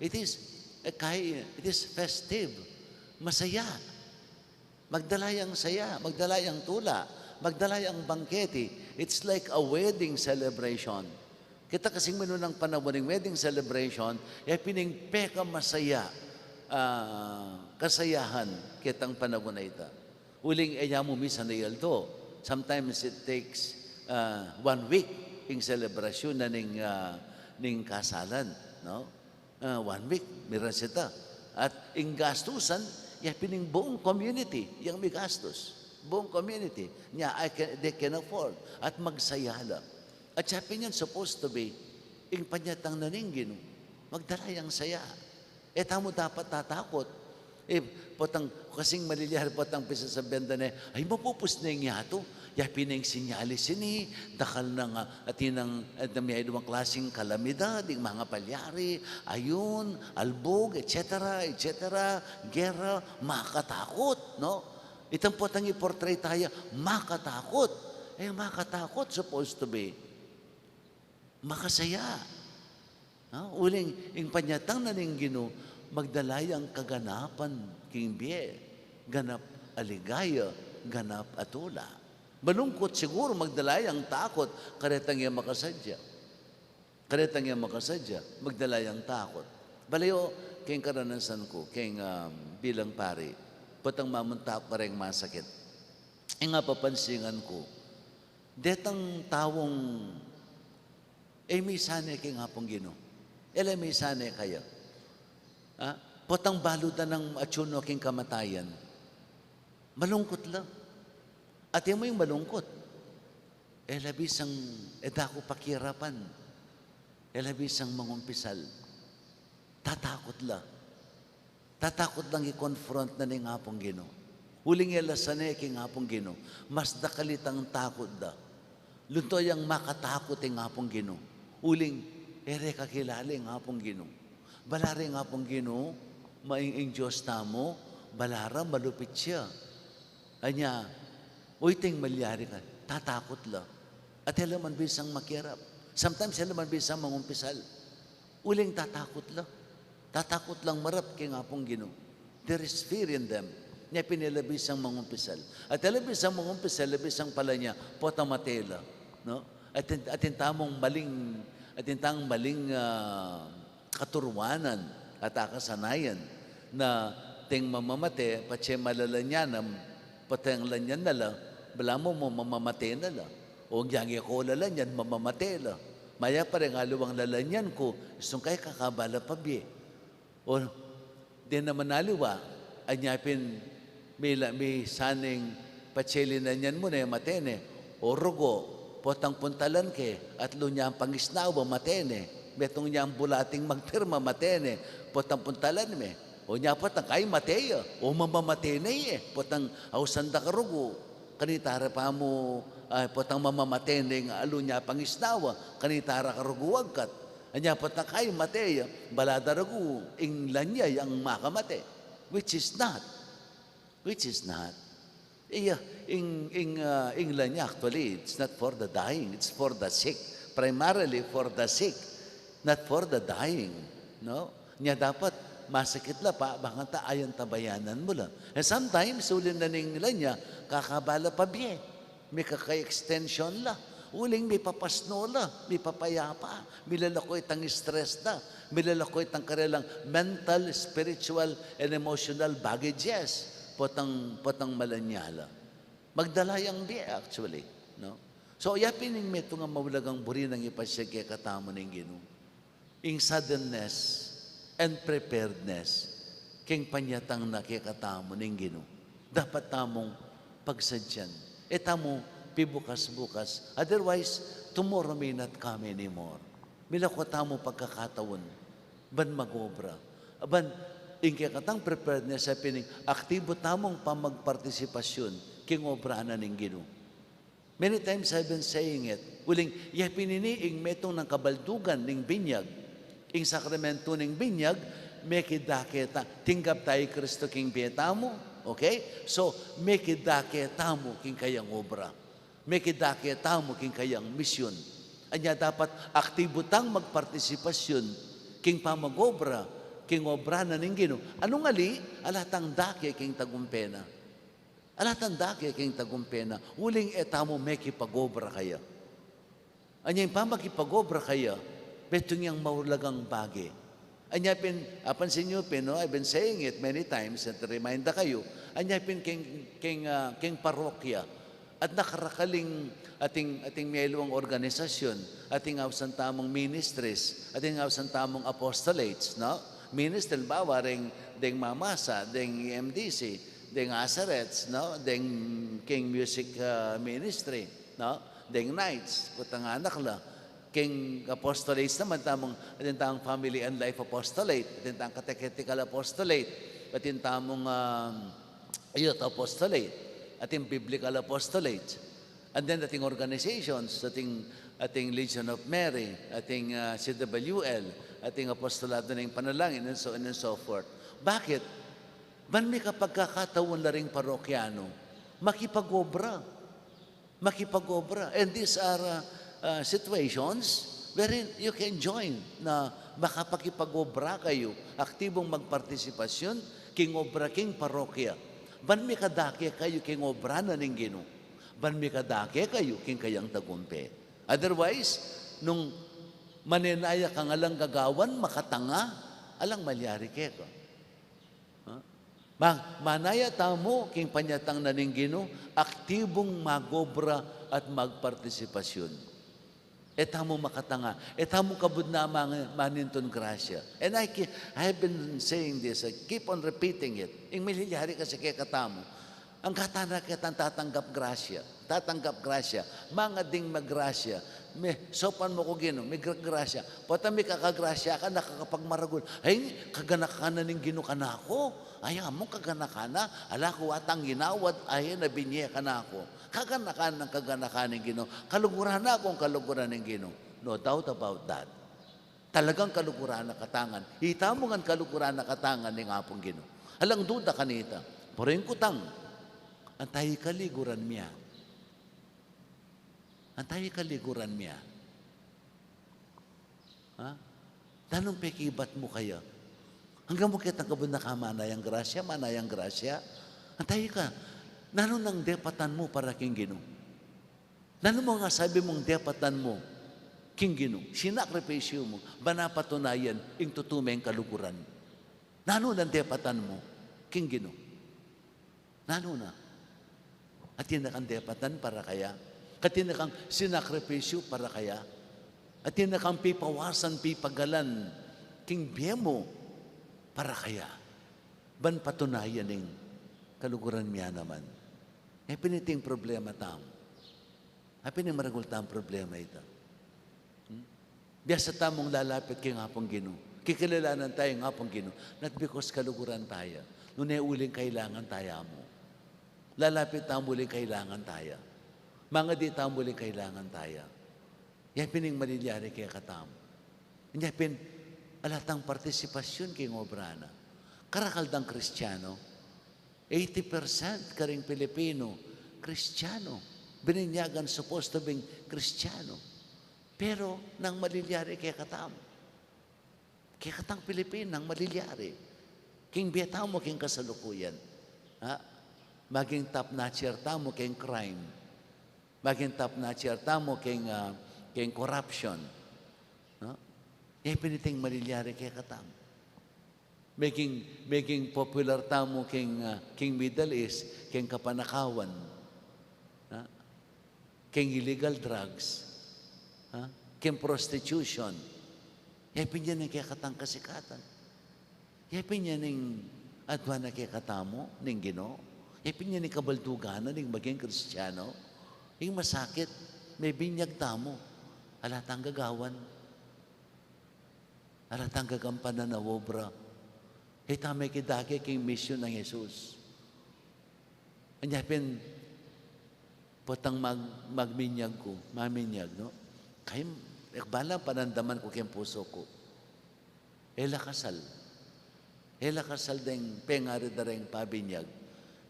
It is, eh, kay, it is festive. Masaya. Magdala yang saya, magdala yang tula, magdala yang bangkete. It's like a wedding celebration. Kita kasing minunang panaun ning wedding celebration, ya pin ing pekamasaya, ah, kasayahan kitang panaun a ita. Uling e ya mu misan a aldo. Sometimes it takes, ah, one week ing selebrasyun na ning, ah, ning kasalan, no? Ah, one week, miras ita. At ing gastusan, ya pin ing buung community yang migastus. Buung community. Nya, I can, they can afford. At magsaya la. At ya pin yan supposed to be, ing panyatang na ning Ginu. Magdala yang saya. E tamu dapat tatakut. E, potang, kasing malilyari potang pisasabian da ne, "Ay, mapupus ne ing yatu. Ya pin ing sinyalis ini, dakal nang, ah, atin nang, eh, na miyadwang klasing kalamidad, ing mangapalyari, ayun, albug, et cetera, et cetera, gera, makatakut," no? Itang potang i-portray taya, makatakut. E, makatakut, supposed to be makasaya. No? Uling, ing panyatang na ning Ginu, magdala yang kaganapan king bie, ganap a ligaya, ganap a tula. Malungkut siguru, magdala yang takut, karetang yang makasadya. Karetang yang makasadya, magdala yang takut. Balayo, king karanasan ku, king, um, bilang pari, potang mamunta ku kareng masakit. Ing apapansingan ku, detang taung e misane king Apung Ginu. E la misane kaya. Ah, potang balu da nang atyu no king kamatayan. Malungkut la. Ate mu ing malungkut. E la bisang, e daku pakirapan. E la bisang mangumpisal. Tatakut la. Tatakut lang i-confront na ning Apung Ginu. Uling e la sane king Apung Ginu, mas dakal itang takut da. Lunto yang makatakut ing Apung Ginu. Uling, e re kakilala ing Apung Ginu. Bala ring Apung Ginu, ma-, ing, ing Dios tamu, bala ra malupit ya. Anya, o iting malyari ka, tatakut la. At e la man bisang makirap. Sometimes, e la man bisang mangumpisal. Uling tatakut la. Tatakut lang marap king Apung Ginu. There is fear in them. Nya pin e la bisang mangumpisal. At e la bisang mangumpisal, e la bisang palanya, potang mate la. No? Atin, atin tamung maling, atin tamung maling, ah, katuruanan at akasanayan na ting mamamate, patse malalanyan na, patse lanyan na la, balamu mu mamamate na la. O, yang e ko lalanyan, mamamate la. Mayap pa ring aliwang lalanyan ku, istung kaya kakabala pa bie. O, deng naman aliwa, anya pin mila-, misaneng patse linanyan mu ne, mate ne. O rugu, potang puntalan ke, atlu nyang pangisnawa, mate ne. Metung nyang bulating magpirma, mate ne. Potang puntalan me. O nya potang kay mate ya, o mamamate ne ye. Potang ausan da karugu, kanita ra pa mu, ah, potang mamamate ne ing alu nya pangisnawa, kanita ra karugu agkat. Anya potang kay mate ya, bala da rugu ing lanya yang makamate, which is not. Which is not. Iya, ing, ing, ah, ing lanya actually, it's not for the dying, it's for the sick. Primarily for the sick, not for the dying, no? Nya dapat, masakit la pa, bang ta ayan tabayanan mu la. And sometimes, uli na ning lanya, kakabala pa bie. Mikaka-extension la. Uling mipapasno la, mipapayapa, milalako itang stress da, milalako itang karelang mental, spiritual, and emotional baggages. Potang, potang malanya la. Magdala yang bie, actually, no? So, ya pin ing metung a maulagang buri nang ipasiag kekatamu ning Ginu. Ing suddenness and preparedness king panyatang na kekatamu ning Ginu. Dapat tamung pagsadyan. E tamu pibukas-bukas. Otherwise, tomorrow may not come anymore. Milako tamu pagkakataun ban mag-obra. Ban, ing kekatang preparedness a pin ing aktibu tamung pamagpartisipasyon king obra na ning Ginu. Many times I've been saying it. Uling, ya pin ini ing metung nang kabaldugan ning binyag, ing sakramento ning binyag, mekidake ta, tinggap ta i Kristo king bie tamu, okay? So, mekidake tamu king kayang obra. Mekidake tamu king kayang misyon. Anya dapat aktibu tang magpartisipasyon king pamag-obra, king obra na ning Ginu. Nung ali, ala tang dake king tagumpe na. Ala tang dake king tagumpe na, uling e tamu mekipag-obra kaya. Anya ing pamakipag-obra kaya, metung yang maulagang bage. Anya pin, apansin yu pin, no, I've been saying it many times and remind da kayu, anya pin king, king, ah, king parokya, at nakarakal ing ating, ating miyaliwang organisasyon, ating ausan tamung ministries, ating ausan tamung apostolates, no? Ministry, halimbawa, deng, deng mamasa, deng E M D C, deng Azarets, no? Deng king music, ah, ministry, no? Deng Knights, potang anak la. King apostolates naman, tamung, atin tamung family and life apostolate, atin tamung catechetical apostolate, atin tamung, um, youth apostolate, atin biblical apostolate, and then atin organizations, atin, atin Legion of Mary, atin, uh, C W L, atin apostolado ning panalangin, and so on and so forth. Bakit? Ban mika pagkakataon la ring parokyano makipag-obra. Makipag-obra. And these are, uh, uh, situations wherein you can join, na makapakipag-obra kayu, aktibong magpartisipasyon king obra king parokya. Ban mikadake kayu king obra na ning Ginu. Ban mikadake kayu king kayang tagumpe. Otherwise, nung manenaya kang alang gagawan, makatanga, alang malyari keka. Ha? Ma-, manaya tamu king panyatang na ning Ginu, aktibong mag-obra at magpartisipasyon. E tamu makatanga, e tamu kabud na mang-, manintun grasya. And I ke-, I have been saying this, I keep on repeating it. Ing malilyari kasi kekatamu, angga tana ketang tatanggap grasya. Tatanggap grasya. Manga ding magrasya. Me, saupan mu ku, Ginu, migra-, grasya. Pota mikakagrasya ka, nakakapagmaragul. Ay, kaganakan na ning Ginu kanaku. Ay, among kaganakan na. Ala ku atang ginawad, ay, na binye kanaku. Kaganakan nang kaganakan ning Ginu. Kaluguran na kung kaluguran ning Ginu. No doubt about that. Talagang kaluguran na katamu ngan. Ita mu ngan kaluguran na katamu ngan ning Apung Ginu. Alang duda kanita. Pero ing kutang, antay kaliguran mi ya. Antay kaliguran mi ya. Ha? Nanung pekibat mu kaya? Anggang mu ketang kabud na ka manayang grasya, manayang grasya. Antay ka, nanu nang depatan mu para king Ginu? Nanu mu ngan sabi mung depatan mu king Ginu? Sinakripisyu mu, ban patunayan ing tutu meng kaluguran. Nanu nang depatan mu king Ginu? Nanu na? Atin na kang depatan para kaya? Atin na kang sinakripisyu para kaya? Atin na kang pipawasan, pipagalan king bie mu para kaya? Ban patunayan ing kaluguran mi ya naman. E pin iti ing problema tamu. E pin ing maragul tang problema ita. Hmm? Biasa tamung lalapit king Apung Ginu. Kikilalanan taya ing Apung Ginu. Not because kaluguran taya. Nune uling kailangan taya mu. Lalapit tamu uling kailangan taya. Mangadi tamu uling kailangan taya. Ya pin ing malilyari kekatamu. Ya pin, ala tang partisipasyon king obra na. Karakal dang Kristiyano, eighty percent karing Pilipino, Kristiyano. Bininyagan, supposed to be Kristiyano. Pero nanu ing malilyari kekatamu? Kekatang Pilipino, nanu ing malilyari? King bie tamu, king kasalukuyan. Ha? Maging top notcher tamu king crime. Maging top notcher tamu king, ah, king corruption. No? Ya pin ing malilyari kekatamu. Maging, maging popular tamu king, ah, king Middle East, king kapanakawan. Ha? King illegal drugs. Ha? King prostitution. Ya pin yan ing kekatang kasikatan. Ya pin yan ing adwan na kekatamu ning Ginu. Ya pin yan ing kabaldugan na ning maging Kristiyano. Ing masakit, mebinyag tamu. Ala tang gagawan. Ala tang gagampanan a obra. E tamu mekidake king misyon nang Jesus. Anya pin, potang mag-, magminyag ku, maminyag, no? Kaya, e ku balang panandaman ku king pusu ku. E la kasal. E la kasal deng pengari da reng pabinyag.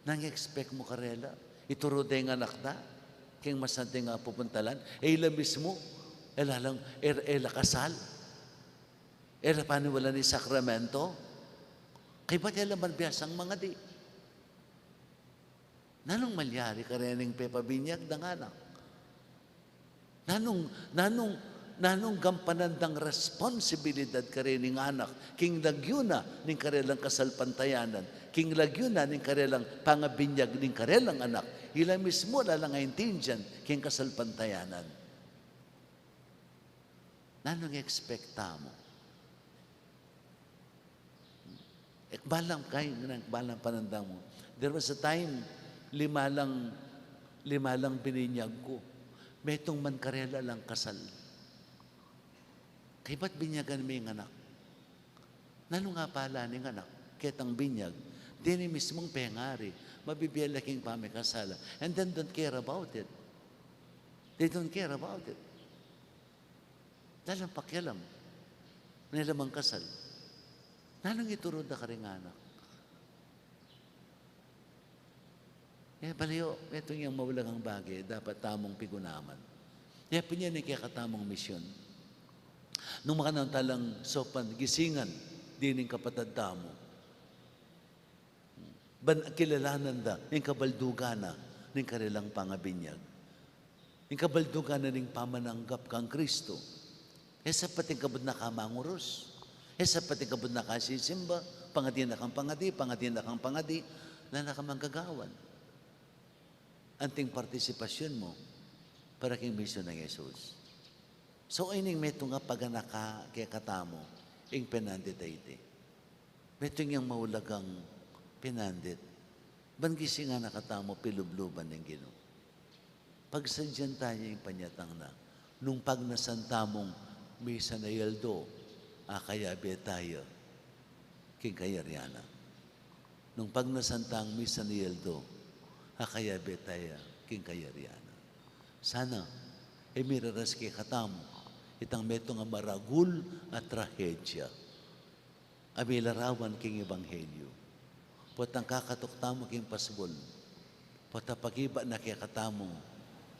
Nanu ing expect mu karela? Ituru da ing anak da king masanting a pupuntalan. E ila mismu, e la lang, e, e la kasal. E la paniwalan ing sakramento. Kaybat e la man biasang mangadi. Nanung malyari karening pepabinyag dang anak? Nanung, nanung, nanung gampanan dang responsibilidad karening anak king lagyu na ning karelang kasalpantayanan, king lagyu na ning karelang pangabinyag ning karelang anak? Ila mismu la lang aintindian king kasalpantayanan. Nanung expect tamu? E ku balang kay, e ku balang panandang mu. There was a time, lima lang, lima lang bininyag ku. Metung man karela alang kasal. Kaybat binyagan me ing anak. Nanu nga pala ning anak ketang binyag? Deni mismung pengari, mabibie la king pamikasala. And then don't care about it. They don't care about it. Wala lang pakialam. Wala lang kasal. Nanung iturud na karing anak? E, bale yu, metung yang maulagang bage, dapat tamung pigunaman. Kaya pin yan ing kekatamung misyon. Nung makananu talang saupan, gisingan, deni ing kapatad tamu. Ban kilalanan da, ing kabaldugan na, ning karilang pangabinyag. Ing kabaldugan na ning pamananggap kang Kristo. E sapat ing kabud na ka mangurus. E sapat ing kabud na ka sisimba. Pangadi na kang pangadi, pangadi na kang pangadi. Wala na kang manggagawan. Anting partisipasyun mu para king misyon nang Jesus. So, ining metung a paganaka kekatamu, ing penandit a iti. Metung yang maulagang penandit. Ban gisingan na katamu pilubluban ning Ginu. Pagsadyan taya ing panyatang na. Nung pagnasan tamung misan a aldo, akayabe taya king kayarian na. Nung pagnasan tang misan a aldo, akayabe taya king kayarian na. Sana, e miraras kekatamu, itang metung a maragul a trahedya a milarawan king ebanghelyu. Potang kakatuk tamu king pasbul. Potang pakibat na kekatamu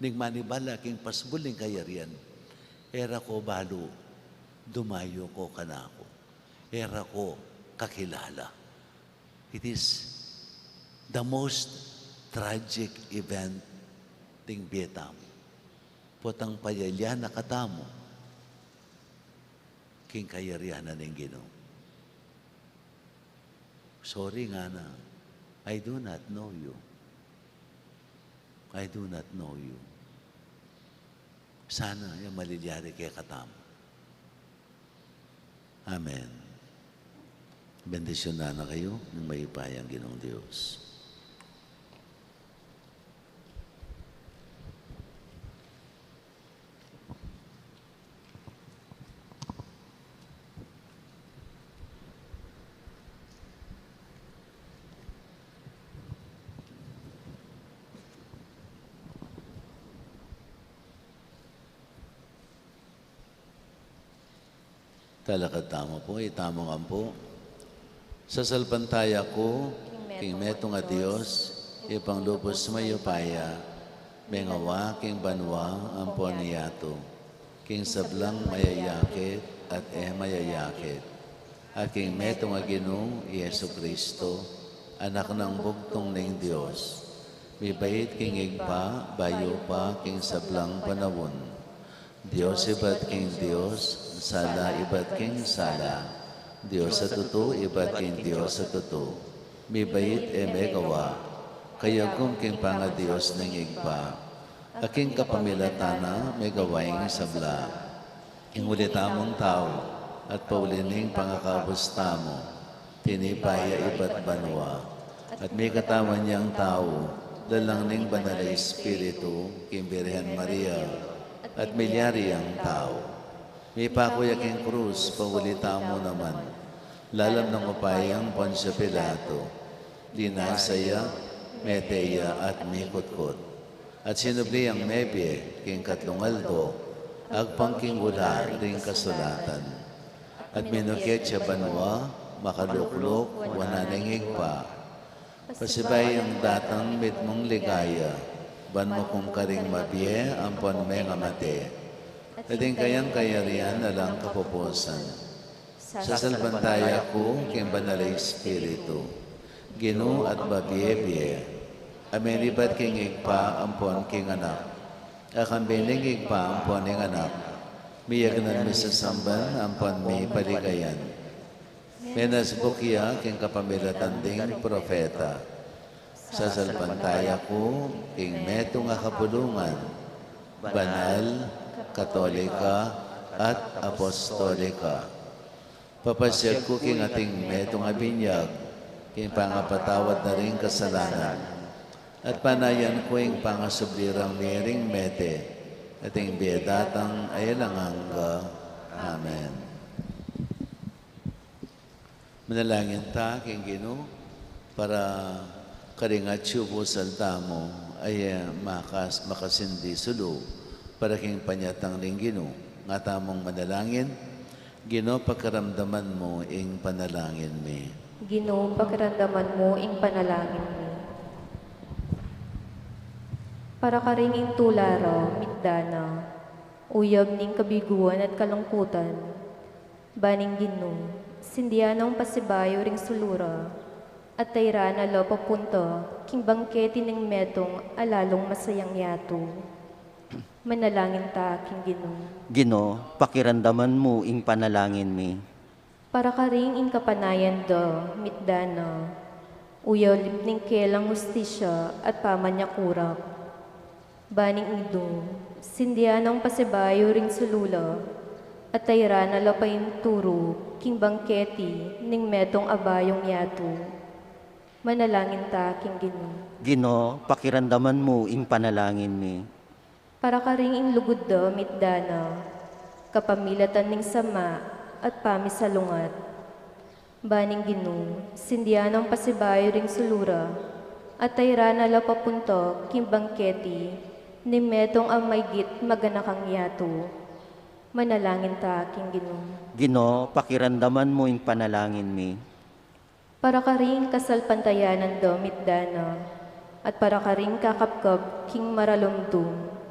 ning manibala king pasbul ning kayarian. E ra ko balu, dumayu ko kanaku. E ra ko kakilala. It is the most tragic event ning bie tamu. Potang payalya na katamu king kayarian na ning Ginu. Sorry, ngana, I do not know you. I do not know you. Sana yang malilyari kekatamu. Amen. Bendisyunan na kayu ning mayupayang Ginung Dios. Talakad tamu pu, itamung ampu. Sasalpantaya ku king metung a Dios, Ibpang lubus mayupaya, mengawa king banua ampon yatu, king sablang mayayakit at e mayayakit, at king metung a Ginu, i Jesucristo, Anak nang bugtung ning Dios, mibait king Ibpa, bayu pa king sablang panaun. Dios ibat king Dios, sala ibat king sala, Dios a tutu ibat king Dios a tutu, mibait e megawa, kayagum king pangaDios ning Ibpa, a king kapamilatan na megawa ing sabla. King uli tamung tau, at pauli ning pangakabus tamu, tinipa ya ibat banua, at mikatawan yang tau, lalang ning Banal a Espiritu, king Birhen Maria, at milyari yang tau. Mipaku ya king krus, pauli tamu naman, lalam nang upayang Poncio Pilato, linasa ya, mete ya, at mikutkut. At sinubli yang mebie king katlung aldo, agpang king ula ring kasulatan. At minukit ya banua, makalukluk wanan ning Ibpa. Pasibayu yang datang mitmung ligaya, ban mukum karing mabie ampon mengamate. At ing kayang kayarian alang kapupusan. Sasalpantaya ku king Banal a Espiritu, Ginu at babie-bie, a menibat king Ibpa ampon king Anak, a kambe ning Ibpa ampon ning Anak, miyagnan misasamban ampon mipaligayan. Menasbuk ya king kapamilatan ding propeta. Sasalpantaya ku king metung a kabulungan, banal, katolika, at apostolika. Papasiag ku king ating metung a binyag, king pangapatawad na ring kasalanan, at panayan ku ing pangasubli rang miring mete, at ing bie datang a alang angga. Amen. Manalangin ta king Ginu para karing atyu pusal tamu ay makas-, makasindi sulu para king panyatang ning Ginu. Nga tamung manalangin. Ginu, pakiramdaman mu ing panalangin mi. Ginu, pakiramdaman mu ing panalangin mi. Para karing ing tula ra mitdan na, uyab ning kabiguan at kalungkutan. Ban ing Ginu, sindian nong pasibayu ring sulu ra, at tairan na la papunta king bangketi ning metung a lalung masayang yatu. Manalangin ta king Ginu. Ginu, pakiramdaman mu ing panalangin mi. Para karing ing kapanayan da mitdan na, uyalip ning kelang hustisya at pamanyakurak. Ban ing Ginu, sindian nong pasibayu ring sulu la, at tairan na la painturu king bangketi ning metung a bayung yatu. Manalangin ta king Ginu. Ginu, pakiramdaman mu ing panalangin mi. Para karing ing lugud da mitdan na, kapamilatan ning sama at pamisalungat. Ban ing Ginu, sindian nong pasibayu ring sulu ra, at tairan na la papunta king bangketi ning metung a maygit maganakang yatu. Manalangin ta king Ginu. Ginu, pakiramdaman mu ing panalangin mi. Para karing kasalpantayanan da mitdan na, at para karing kakapkap king maralumdum.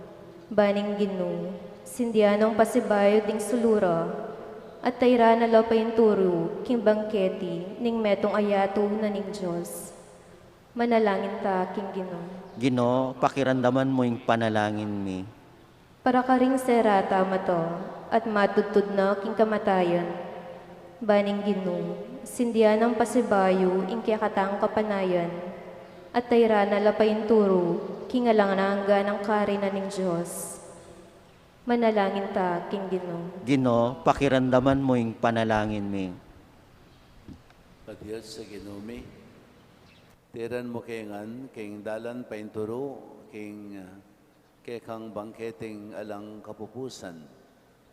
Ban ing Ginu, sindian nong pasibayu ding sulu ra, at tairan na la painturu king bangketi ning metung a yatu na ning Dios. Manalangin ta king Ginu. Ginu, pakiramdaman mu ing panalangin mi. Para karing sera ta mata at matudtud na king kamatayan. Ban ing Ginu, sindian nong pasibayu ing kekatang kapanayan, at tairan na la painturu king alang angga nang kari na ning Dios. Manalangin ta king Ginu. Ginu, pakiramdaman mu ing panalangin mi. Padiat sa Ginu mi, tiran mu ke ngan king dalan painturu king, ah, kekang bangketing alang kapupusan.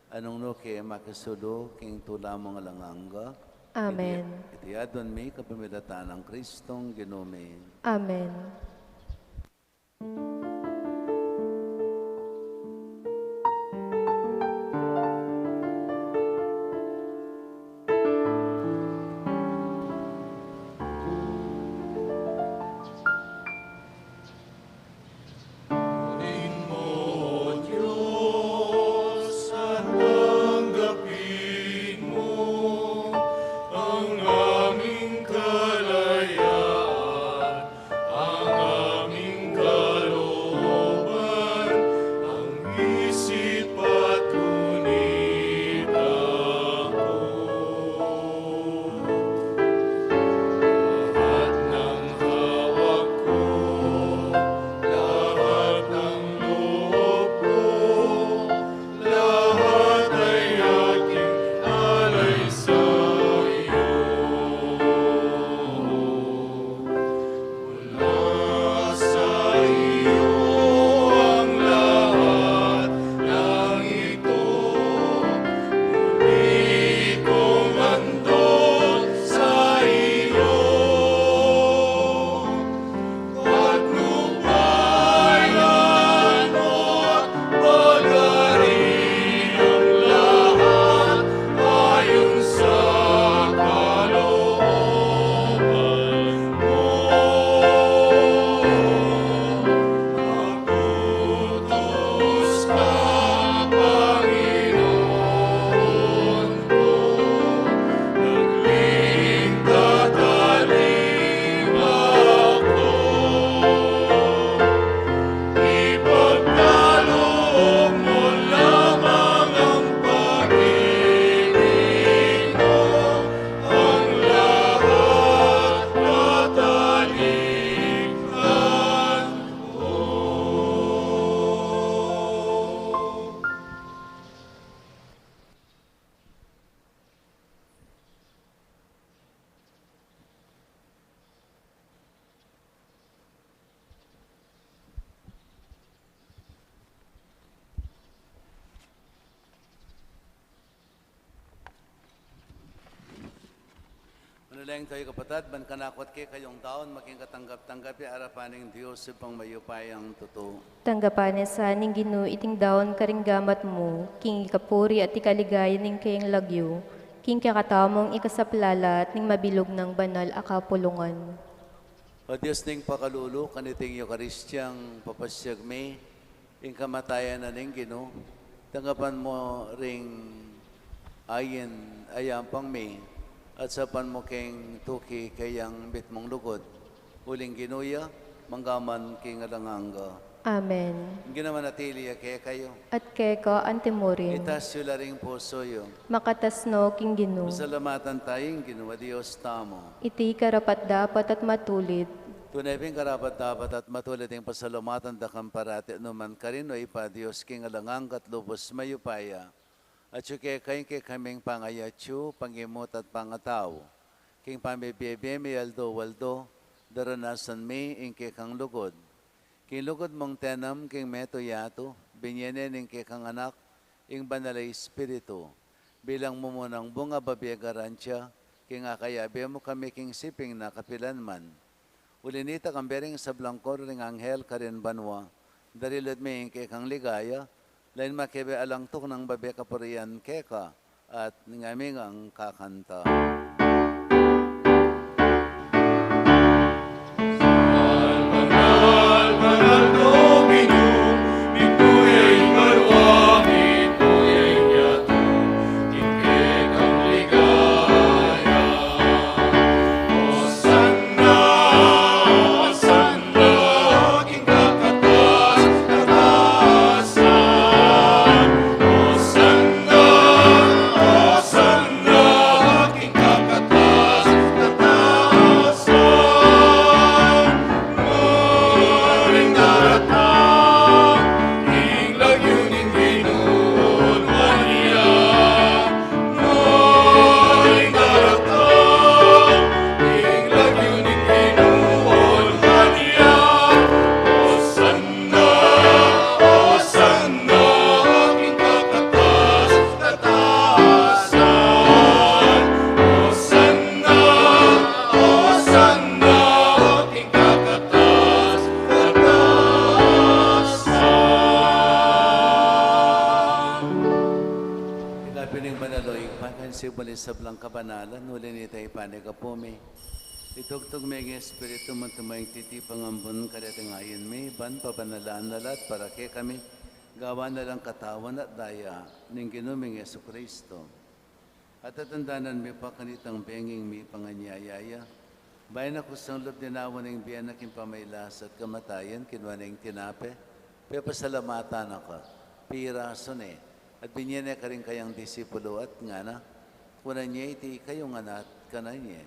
Anung nu ke makisulu king tula mung alang angga. Amen. Iti, iti adwan mi kapamilatan nang Kristong Ginu mi. Amen. Leng tayu, kapatad, ban kanaku at kekayu ing daun maging katanggap-tanggap ya arapan ning Dios Ibpang mayupayang tutu. Tanggapan na sa ning Ginu iting daun karing gamat mu, king ikapuri at ikaligaya ning kayang lagyu, king kekatamung ikasaplala at ning mabilug nang banal a kapulungan. O Dios ning pakalulu, kaniting Eukaristiyang papasiag mi ing kamatayan na ning Ginu, tanggapan mu ring ain a yampang mi, at saupan mu king tuki kayang mitmung lugud. Uling Ginu ya, mangga man king alang angga. Amen. Ing Ginu manatili ya kekayu. At keka antimurin. Itas yu la ring pusu yu. Makatas no king Ginu. Pasalamatan tayu ing Ginu a Dios tamu. Iti karapat-dapat at matulid. Tune pin karapat-dapat at matulid ing pasalamatan da ka parati, nukarin man, o Ibpa, Dios king alang angga at lubus mayupaya. Atyu keka ing kekaming pangayatsu, pangimut at pangatau, king pamibie-bie mi aldo-aldo, daranasan mi ing kekang lugud. King lugud mung tinanam king metung yatu, binie ne ning kekang Anak ing Banal a Espiritu, bilang mumunang bunga, babie, garantia, king akayabe mu kami king siping na kapilan man. Uli na nita, kambe ring sablang koro ring anghel karin banua, darilud mi ing kekang ligaya, lalu makibe alang tuknang babie kapurian keka, at ning ami ngang kakanta. Ing lagyu ning banal, o Ibpa, king sibul ning sablang kabanalan, uli na nita, Ibpa, ing kapu mi. Itugtug me ing Espiritu mu, tumayung titipang ambun kareti ing ain mi, ban pabanalan na la at para kekami, gawan na lang katawan at daya ning Ginu ming Jesucristo. At tatandanan mi pa kanitang benging mipanganyaya ya, bayu na kusang lub dinawa ning bie na king pamagkasakit at kamatayan, kinua ne ing tinape, pepasalamatan na ka, pirasu ne, at binie ne karing kayang disipulu at ngana: Kunan ye iti kayu ngan at kanan ye.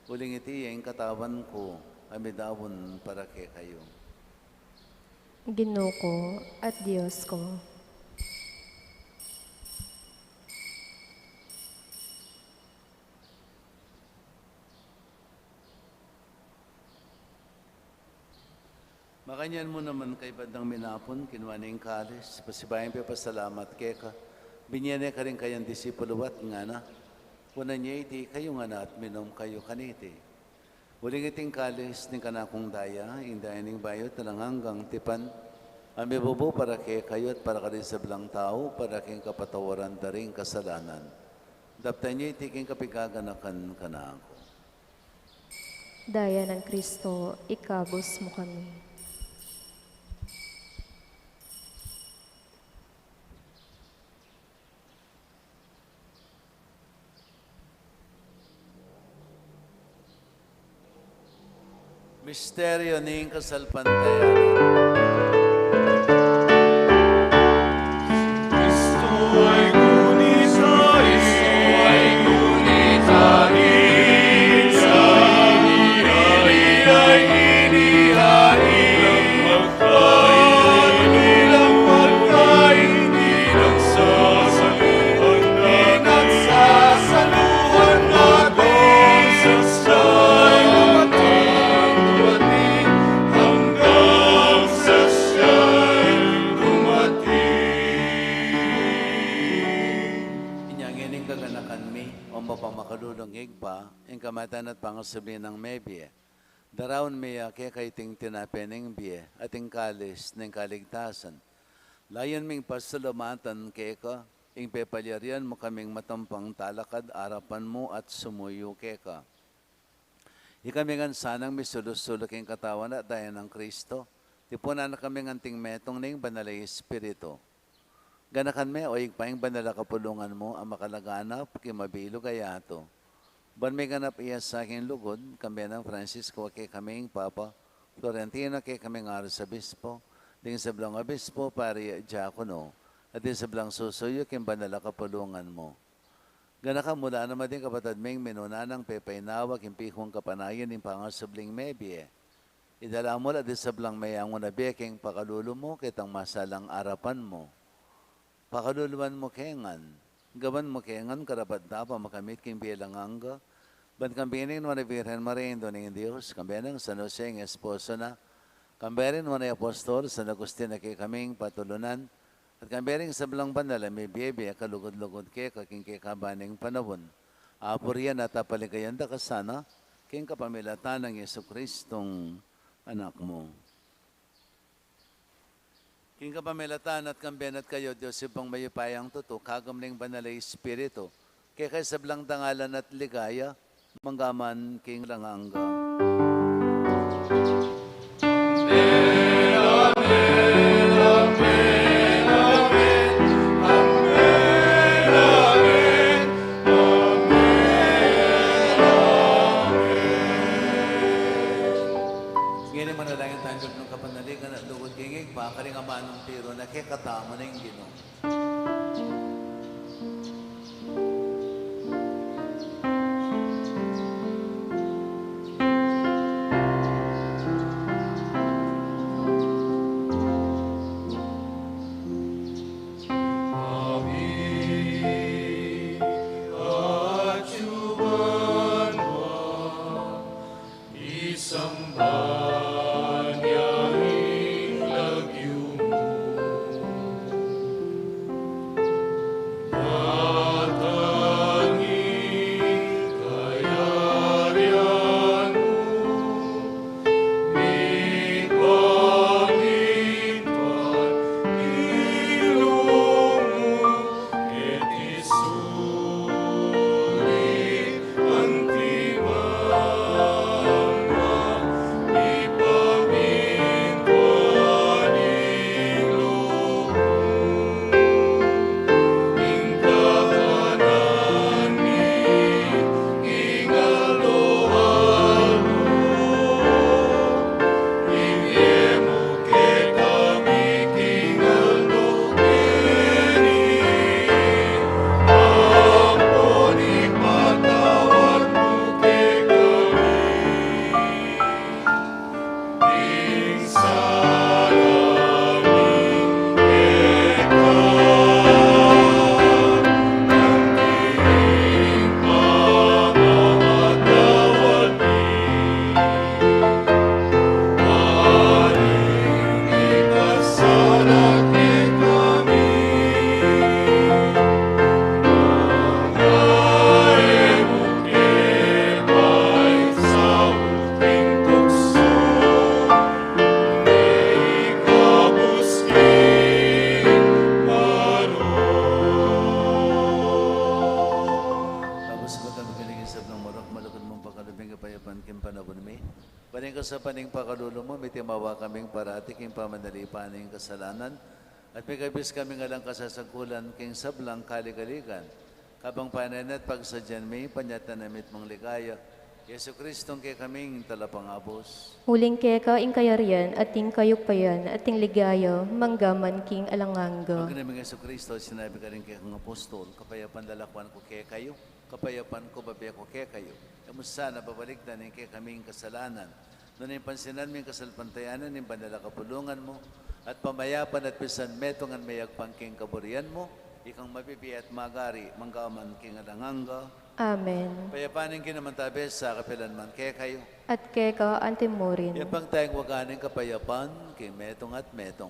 Uling iti ya ing katawan ku a midaun para kekayu. Ginu ku at Dios ku. Makanyan mu naman, kaybat nang minapun, kinua ne ing kalis, pasibayu yang pepasalamat keka, binie ne karing kayang disipulu at ngana: Kunan ye iti kayu ngan at minum kayu kaniti. Uling iti ing kalis ning kanakung daya, ing daya ning bayu at alang anggang tipan, a mibubu para kekayu at para karing sablang tau, para king kapatawaran da ring kasalanan. Daptan ye iti king kapaganakan kanaku. Daya nang Kristo, ikabus mu kami. Misteryo ning kasalpantayanan. subli nang mebie. Daraun mi ya keka iting tinape ning bie, at ing kalis ning kaligtasan. Layun ming pasalamatan keka, ing pepalyarian mu kaming matampang talakad arapan mu at sumuyu keka. Ikami ngan sanang misulu-sulu king katawan at daya nang Kristo, tipunan na kami ngan anting metung ning Banal a Espiritu. Ganakan me, o Ibpa, ing banal a kapulungan mu, a makalaganap king mabilug a yatu. Ban miganap iya sa king lugud, kambe nang Francisco a kekaming Papa, Florentino a kekaming Arsobispo, ding sablang obispo, pari, diakono, at ding sablang susuyu king banal a kapulungan mu. Ganakan mu la naman ding kapatad ming minuna nang pepainawa king pikung kapanayan ning pangasubling mebie. Idala mu la ding sablang meyangu na bie king pakalulu mu, ketang masalang arapan mu. Pakaluluan mu ke ngan, gawan mu ke ngan karapat-dapat makamit king bie alang angga, ban kambe ning nuan a Virgen Maria, Indu ning Dios, kambe nang San Jose ing esposo na, kambe ring nuan a apostol, San Agustin a kekaming patulunan, at kambe ring sablang banal a mibie-bie a kalugud-lugud keka king kekaban ning panaun. Apurian at apaligayan da ka sana, king kapamilatan nang Jesucristong Anak mu. King kapamilatan at kambe na at kayu, Dios Ibpang mayupayang tutu, kagum ning Banal a Espiritu, keka ing sablang dangalan at ligaya, mangga man king alang angga. Ngeni manalangin tang kapanaligan at lugud king Ibpa, karing amanung tiru na kekatamu ning Ginu. Amin. Atiu banua, isamban ya ing lagyu mu. Datang ing kayarian mu, mipamintuan ing lub mu, keti sulip anti banua, mipamintuan ing lub mu, ing kakanan mi king aldo-aldo, ibie mu kekami king aldo ngeni, ampon ipatawad mu kekami ing sala mi keka, anti ing pamamatawad mi karing mikasala kekami. Manga e mu ke paisaul king tuksu, nune ikabus king marok. Kabus mu kami karing sablang marok, malugud mung pakalub ing kapayapan king panaun mi. Ban king saup ning pakalulu mu, mitimawa kaming parati king pamanalipan ning kasalanan, at mikabus kaming alang kasasangkulan king sablang kaligaligan. Kabang panayan at pagsadyan mi, panyatang na mitmung ligaya, Jesucristong kekaming Talapangabus. Uling keka ing kayarian, at ing kayupayan, at ing ligaya, mangga man king alang angga. Ginu ming Jesucristo, sinabi mu karing kekang apostol, kapayapan lalakwan ku kekayu, kapayapan ku bibie ku kekayu. E mu sana babalikdan ing kekaming kasalanan, nune pansinan mu ing kasalpantayanan ning banal a kapulungan mu, at pamayapan at pisan metungan me agpang king kaburian mu, ikang mabibie at magari, mangga man king alang angga. Amen. Kapayapan ning Ginu mantabe sa kapilan man kekayu. At keka anti murin. Yapang tayang waga ning kapayapan, king metung at metung.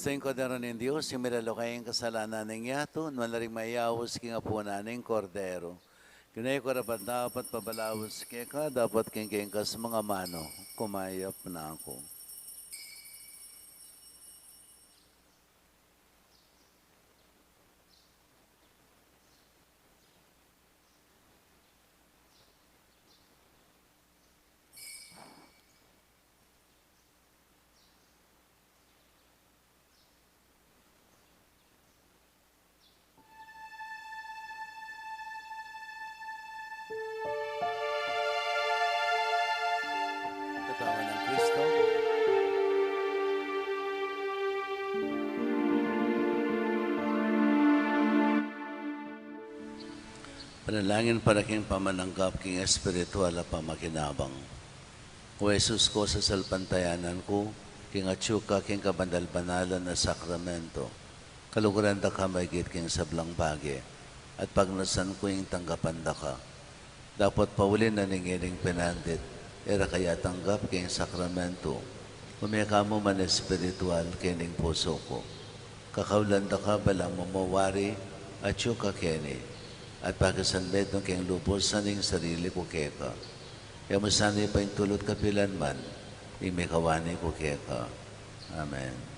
Ing Kordero ning Dios, ing milalako king kasalanan ning yatu, nuan la ring mayaus king apunan ning Kordero. Ginu ku, karapat-dapat pabalaus keka, dapot king kayang kas mga manu, kumayap na ku. Katawan ng Kristo. Panalangin para king pamananggap king espiritual a pamakinabang. O Jesus ku, sasalpantayanan ku king atyu ka king kabanal-banalan a sakramento. Kaluguran da ka maigit king sablang bage, at pagnasan ku ing tanggapan da ka. Dapot pauli na ning ining pinandit, e ra ka ya tanggap king sakramento, ume ka mu man espiritual king pusu ku. Kakaulan da ka balang mamawari, atyu ka keni, at pakisanmetung king lubus ing sarili ku keka. E mu sana ipaintulut kapilan man ing mikawani ku keka. Amen.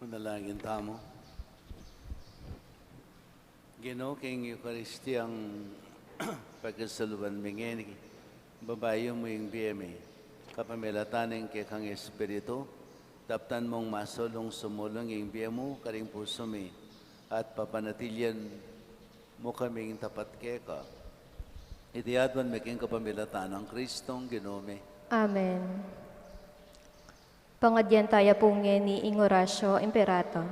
Manalangin tamu. Ginu, king Eukaristiyang pagkasaluan mi ngeni, babayu mu ing bie mi, kapamilatan ning kekang Espiritu, daptan mung masulung sumulung ing bie mu karing pusu mi, at papanatilian mu kaming tapat keka. Iti aduan mi king kapamilatan nang Kristong Ginu mi. Amen. Pangadyan taya pu ngeni ing Oratio Imperata.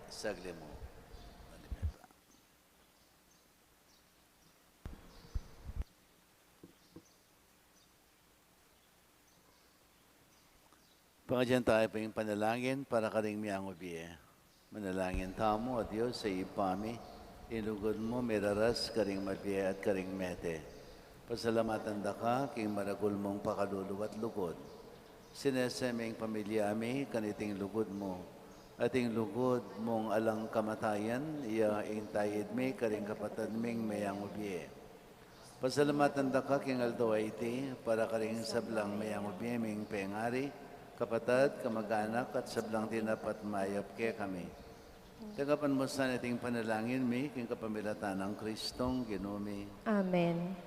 Saglit mu. Pangadyan taya pu ing panalangin para karing meyangu bie. Manalangin tamu. O Dios a Ibpa mi, ing lugud mu miraras karing mabie at karing mete. Pasalamatan da ka king maragul mung pakalulu at lugud. Sinese mi ing pamilya mi kaniting lugud mu, at ing lugud mung alang kamatayan, iya ing tayid mi karing kapatad ming meyangu bie. Pasalamatan da ka king aldo a iti para karing sablang meyangu bie ming pengari, kapatad, kamag-anak, at sablang tinapat mayap kekami. Tanggapan mu sana iting panalangin mi king kapamilatan nang Kristong Ginu mi. Amen.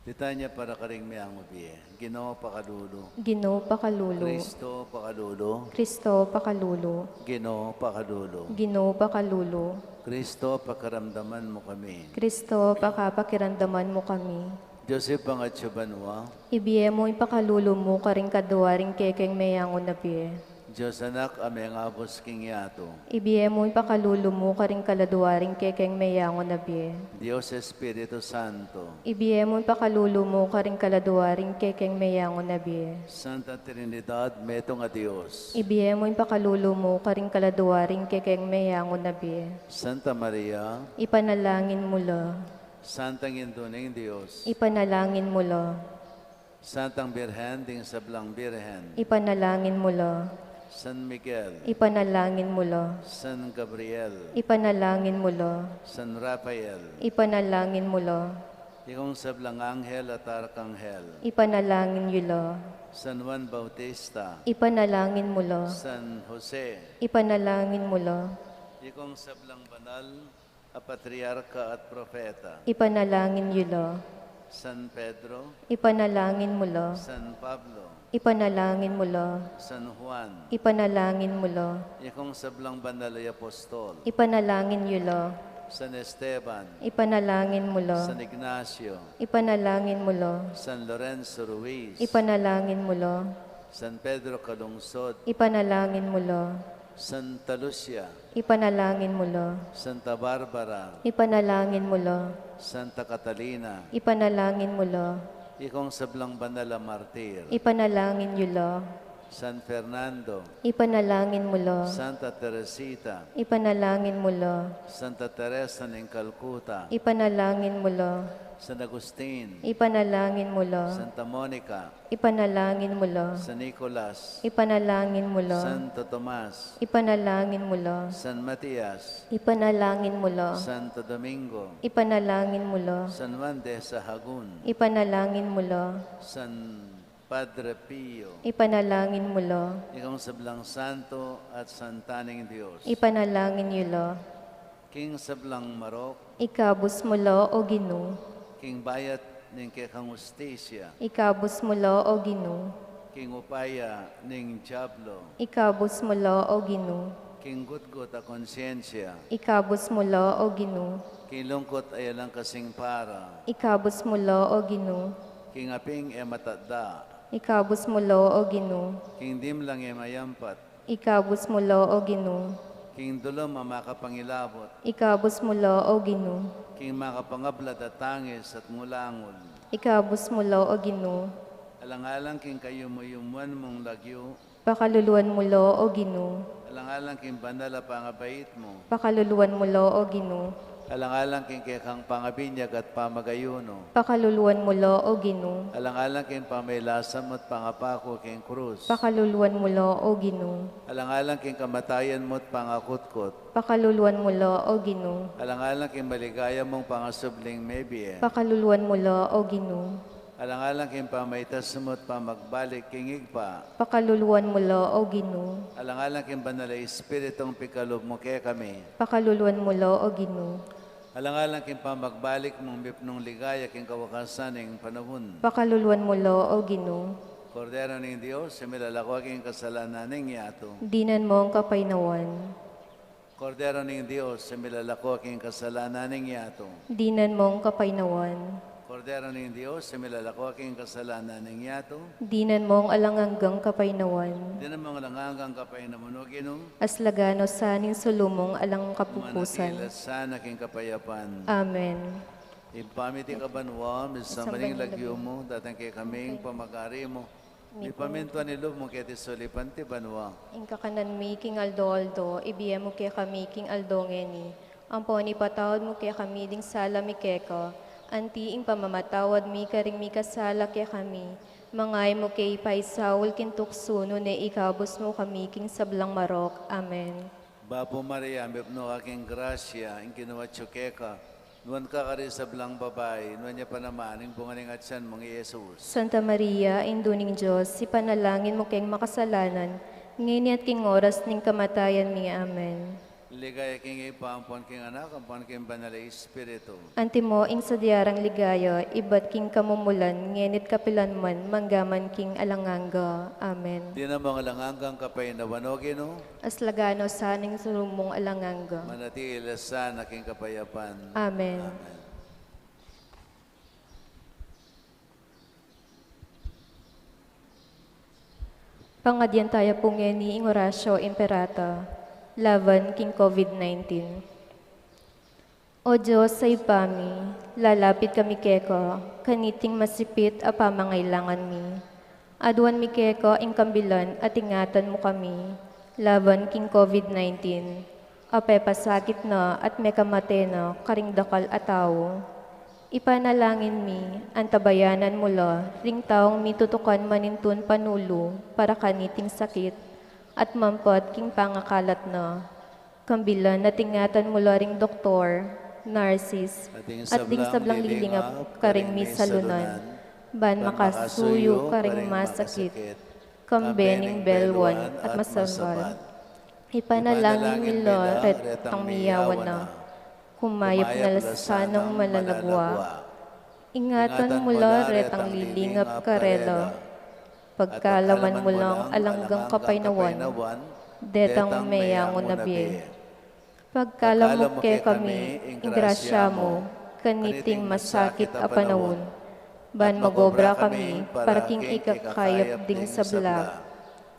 Litanya para karing meyangu bie. Ginu, pakalulu. Ginu, pakalulu. Kristo, pakalulu. Kristo, pakalulu. Ginu, pakalulu. Ginu, pakalulu. Kristo, pakiramdaman mu kami. Kristo, pakapakiramdaman mu kami. Dios Ibpang atsu banua. Ibie mu ing pakalulu mu karing kadua ring kekeng meyangu na bie. Dios Anak a mengabus king yatu. Ibie mu ing pakalulu mu karing kaladua ring kekeng meyangu na bie. Dios Espiritu Santo. Ibie mu ing pakalulu mu karing kaladua ring kekeng meyangu na bie. Santa Trinidad, metung a Dios. Ibie mu ing pakalulu mu karing kaladua ring kekeng meyangu na bie. Santa Maria. Ipanalangin mu la. Santang Indu ning Dios. Ipanalangin mu la. Santang Birhen ding sablang birhen. Ipanalangin mu la. San Miguel. Ipanalangin mu la. San Gabriel. Ipanalangin mu la. San Rafael. Ipanalangin mu la. Ikong sablang anghel at arkanghel. Ipanalangin yu la. San Juan Bautista. Ipanalangin mu la. San Jose. Ipanalangin mu la. Ikong sablang banal a patriarka at propeta. Ipanalangin yu la. San Pedro. Ipanalangin mu la. San Pablo. Ipanalangin mu la. San Juan. Ipanalangin mu la. Ikong sablang banal a apostol. Ipanalangin yu la. San Esteban. Ipanalangin mu la. San Ignacio. Ipanalangin mu la. San Lorenzo Ruiz. Ipanalangin mu la. San Pedro Calungsod. Ipanalangin mu la. Santa Lucia. Ipanalangin mu la. Santa Barbara. Ipanalangin mu la. Santa Catalina. Ipanalangin mu la. Ikong sablang banal a martir. Ipanalangin yu la. San Fernando. Ipanalangin mu la. Santa Teresita. Ipanalangin mu la. Santa Teresa ning Calcutta. Ipanalangin mu la. San Agustin. Ipanalangin mu la. Santa Monica. Ipanalangin mu la. San Nicolas. Ipanalangin mu la. Santo Tomas. Ipanalangin mu la. San Matias. Ipanalangin mu la. Santo Domingo. Ipanalangin mu la. San Juan de Sahagun. Ipanalangin mu la. San Padre Pio. Ipanalangin mu la. Ikong sablang santo at santa ning Dios. Ipanalangin yu la. King sablang marok. Ikabus mu la, O Ginu. King bayat ning kekang hustisya. Ikabus mu la, O Ginu. King upaya ning diablo. Ikabus mu la, O Ginu. King gutgut a konsyensya. Ikabus mu la, O Ginu. King lungkut a alang kasing para. Ikabus mu la, O Ginu. King aping e matatda. Ikabus mu la, O Ginu. King dimlang e mayampat. Ikabus mu la, O Ginu. King dulum a makapangilabut. Ikabus mu la, O Ginu. King makapangablad a tangis at ngulangul. Ikabus mu la, O Ginu. Alang-alang king kayumu-yumuan mung lagyu. Pakaluluan mu la, O Ginu. Alang-alang king banal a pangabait mu. Pakaluluan mu la, O Ginu. Alang-alang king kekang pangabinyag at pamagayunu. Pakaluluan mu la, O Ginu. Alang-alang king pamailasan mu at pangapaku king krus. Pakaluluan mu la, O Ginu. Alang-alang king kamatayan mu at pangakutkut. Pakaluluan mu la, O Ginu. Alang-alang king maligaya mung pangasubling mebie. Pakaluluan mu la, O Ginu. Alang-alang king pamaitas mu at pamagbalik king Ibpa. Pakaluluan mu la, O Ginu. Alang-alang king Banal a Espiritu, ing pikalub mu kekami. Pakaluluan mu la, O Ginu. Alang-alang king pamagbalik mung mipnung ligaya king kawakasan ning panaun. Pakaluluan mu la, O Ginu. Kordero ning Dios, a milalako king kasalanan ning yatu. Dinan mu ing kapaynawan. Kordero ning Dios, a milalako king kasalanan ning yatu. Dinan mu ing kapaynawan. Kordero ning Dios, a milalako king kasalanan ning yatu. Dinan mu ing alang anggang kapaynawan. Dinan mu ing alang anggang kapaynawan, O Ginu. Aslagan no sa ning sulu mung alang kapupusan. Manatili sana king kapayapan. Amen. Ibpa mi, atiu ka banua, misamban ya ing lagyu mu, datang kekami ing pamagari mu. Mipamintuan ing lub mu keti sulip anti banua. Ing kakanan mi king aldo-aldo, ibie mu kekami king aldo ngeni. Ampon ipatawad mu kekami ding sala mi keka, anti ing pamamatawad mi karing mikasala kekami. Manga e mu ke ipaisaul king tuksu, nune ikabus mu kami king sablang marok. Amen. Bapu Maria, mipnu ka king grasya, ing Ginu atyu keka, nuan ka karing sablang babai, nuan ya pa naman ing bunga ning atian mung i Jesus. Santa Maria, Indu ning Dios, ipanalangin mu keng makasalanan, ngeni at king oras ning kamatayan mi. Amen. Ligaya king Ibpa, ampon king Anak, ampon king Banal a Espiritu. Antimo ing sadya rang ligaya, ibat king kamumulan, ngeni at kapilan man, mangga man king alang angga. Amen. Dinan mu ing alang anggang kapaynawan, O Ginu. Aslagan no sa ning sulu mung alang angga. Manatili sana king kapayapan. Amen. Amen. Pangadyan taya pu ngeni ing Oratio Imperata laban king COVID nineteen. O Dios a Ibpa mi, lalapit kami keka, kaniting masipit a pamangailangan mi. Aduan mi keka ing kambilan at ingatan mu kami laban king COVID nineteen, a pepasakit na at mekamate na karing dakal a tau. Ipanalangin mi, antabayanan mu la ring taung mitutukan manintun panulu para kaniting sakit, at mampat king pangakalat na. Kambilan at ingatan mu la ring doktor, narsis, at ding sablang lilingap karing misalunan, ban makasuyu karing masakit, kambe ning belwan at masambat. Ipanalangin mi la retang miyawan na, kumayap na la sanang malagwa. Ingatan mu la retang lilingap karela. Pagkalaman mu lang alang anggang kapaynawan detang meyangu na bie. Pagkalam mu kekami ing grasya mu kaniting masakit a panaun, ban magobra kami para king ikakayap ding sabla,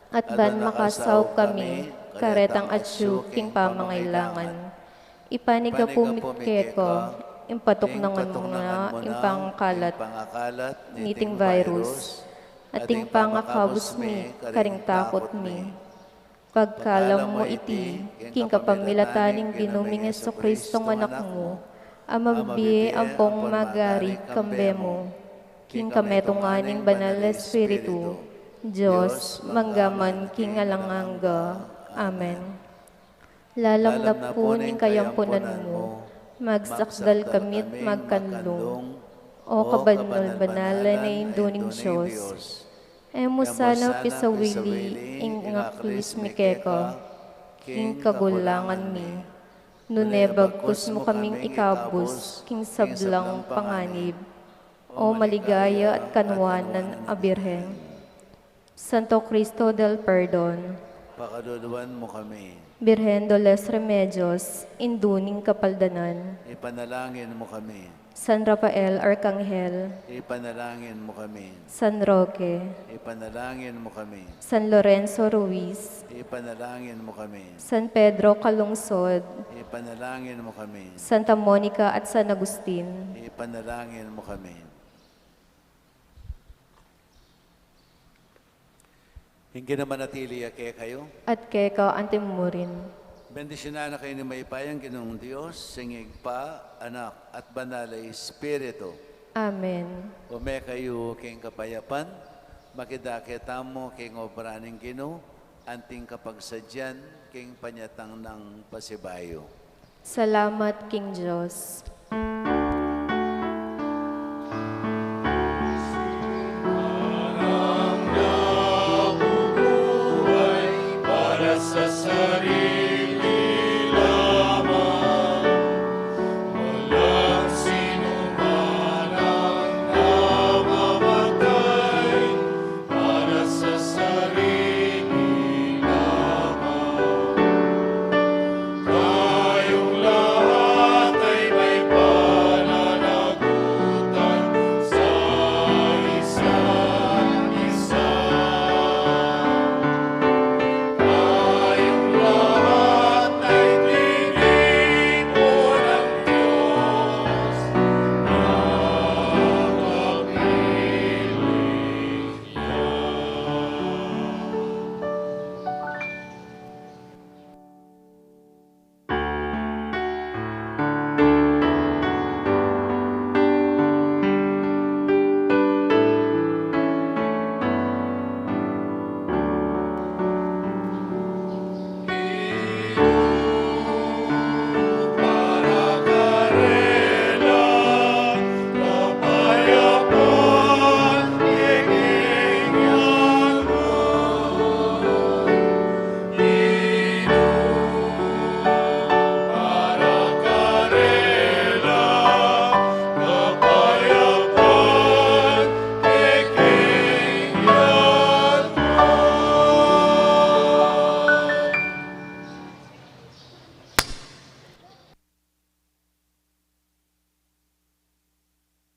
at ban makasaup kami karetang atyu king pamangailangan. Ipanyawad mi keka ing patuknangan mu na ing pangakalat niting virus, at ing pangakabus mi karing takut mi. Pagkalam mu iti king kapamilatan ning Ginu ming Jesucristo, Anak mu, a mabie ampong magari kambe mu, king kametungan ning Banal a Espiritu, Dios, mangga man king alang angga. Amen. Lalam na pu ning kayampunan mu, magsakdal kami't magkanlung, O kabanal-banalan a Indu ning Dios. E mu sana pisawili ing aklis mi keka king kagulangan mi, nune bagkus mu kaming ikabus king sablang panganib, O maligaya at kanwanan a Birhen. Santo Cristo del Perdon, pakaluluan mu kami. Birhen de los Remedios, Indu ning Kapaldanan, ipanalangin mu kami. San Rafael Arkanghel, ipanalangin mu kami. San Roque, ipanalangin mu kami. San Lorenzo Ruiz, ipanalangin mu kami. San Pedro Calungsod, ipanalangin mu kami. Santa Monica at San Agustin, ipanalangin mu kami. Ing Ginu manatili ya kekayu. At keka antimurin. Bendisyunan na kayu ning mayupayang Ginung Dios, ing Ibpa, Anak, at Banal a Espiritu. Amen. Ume kayu king kapayapan, makidake tamu king obra ning Ginu, anting kapagsadyan king panyatang nang pasibayu. Salamat king Dios.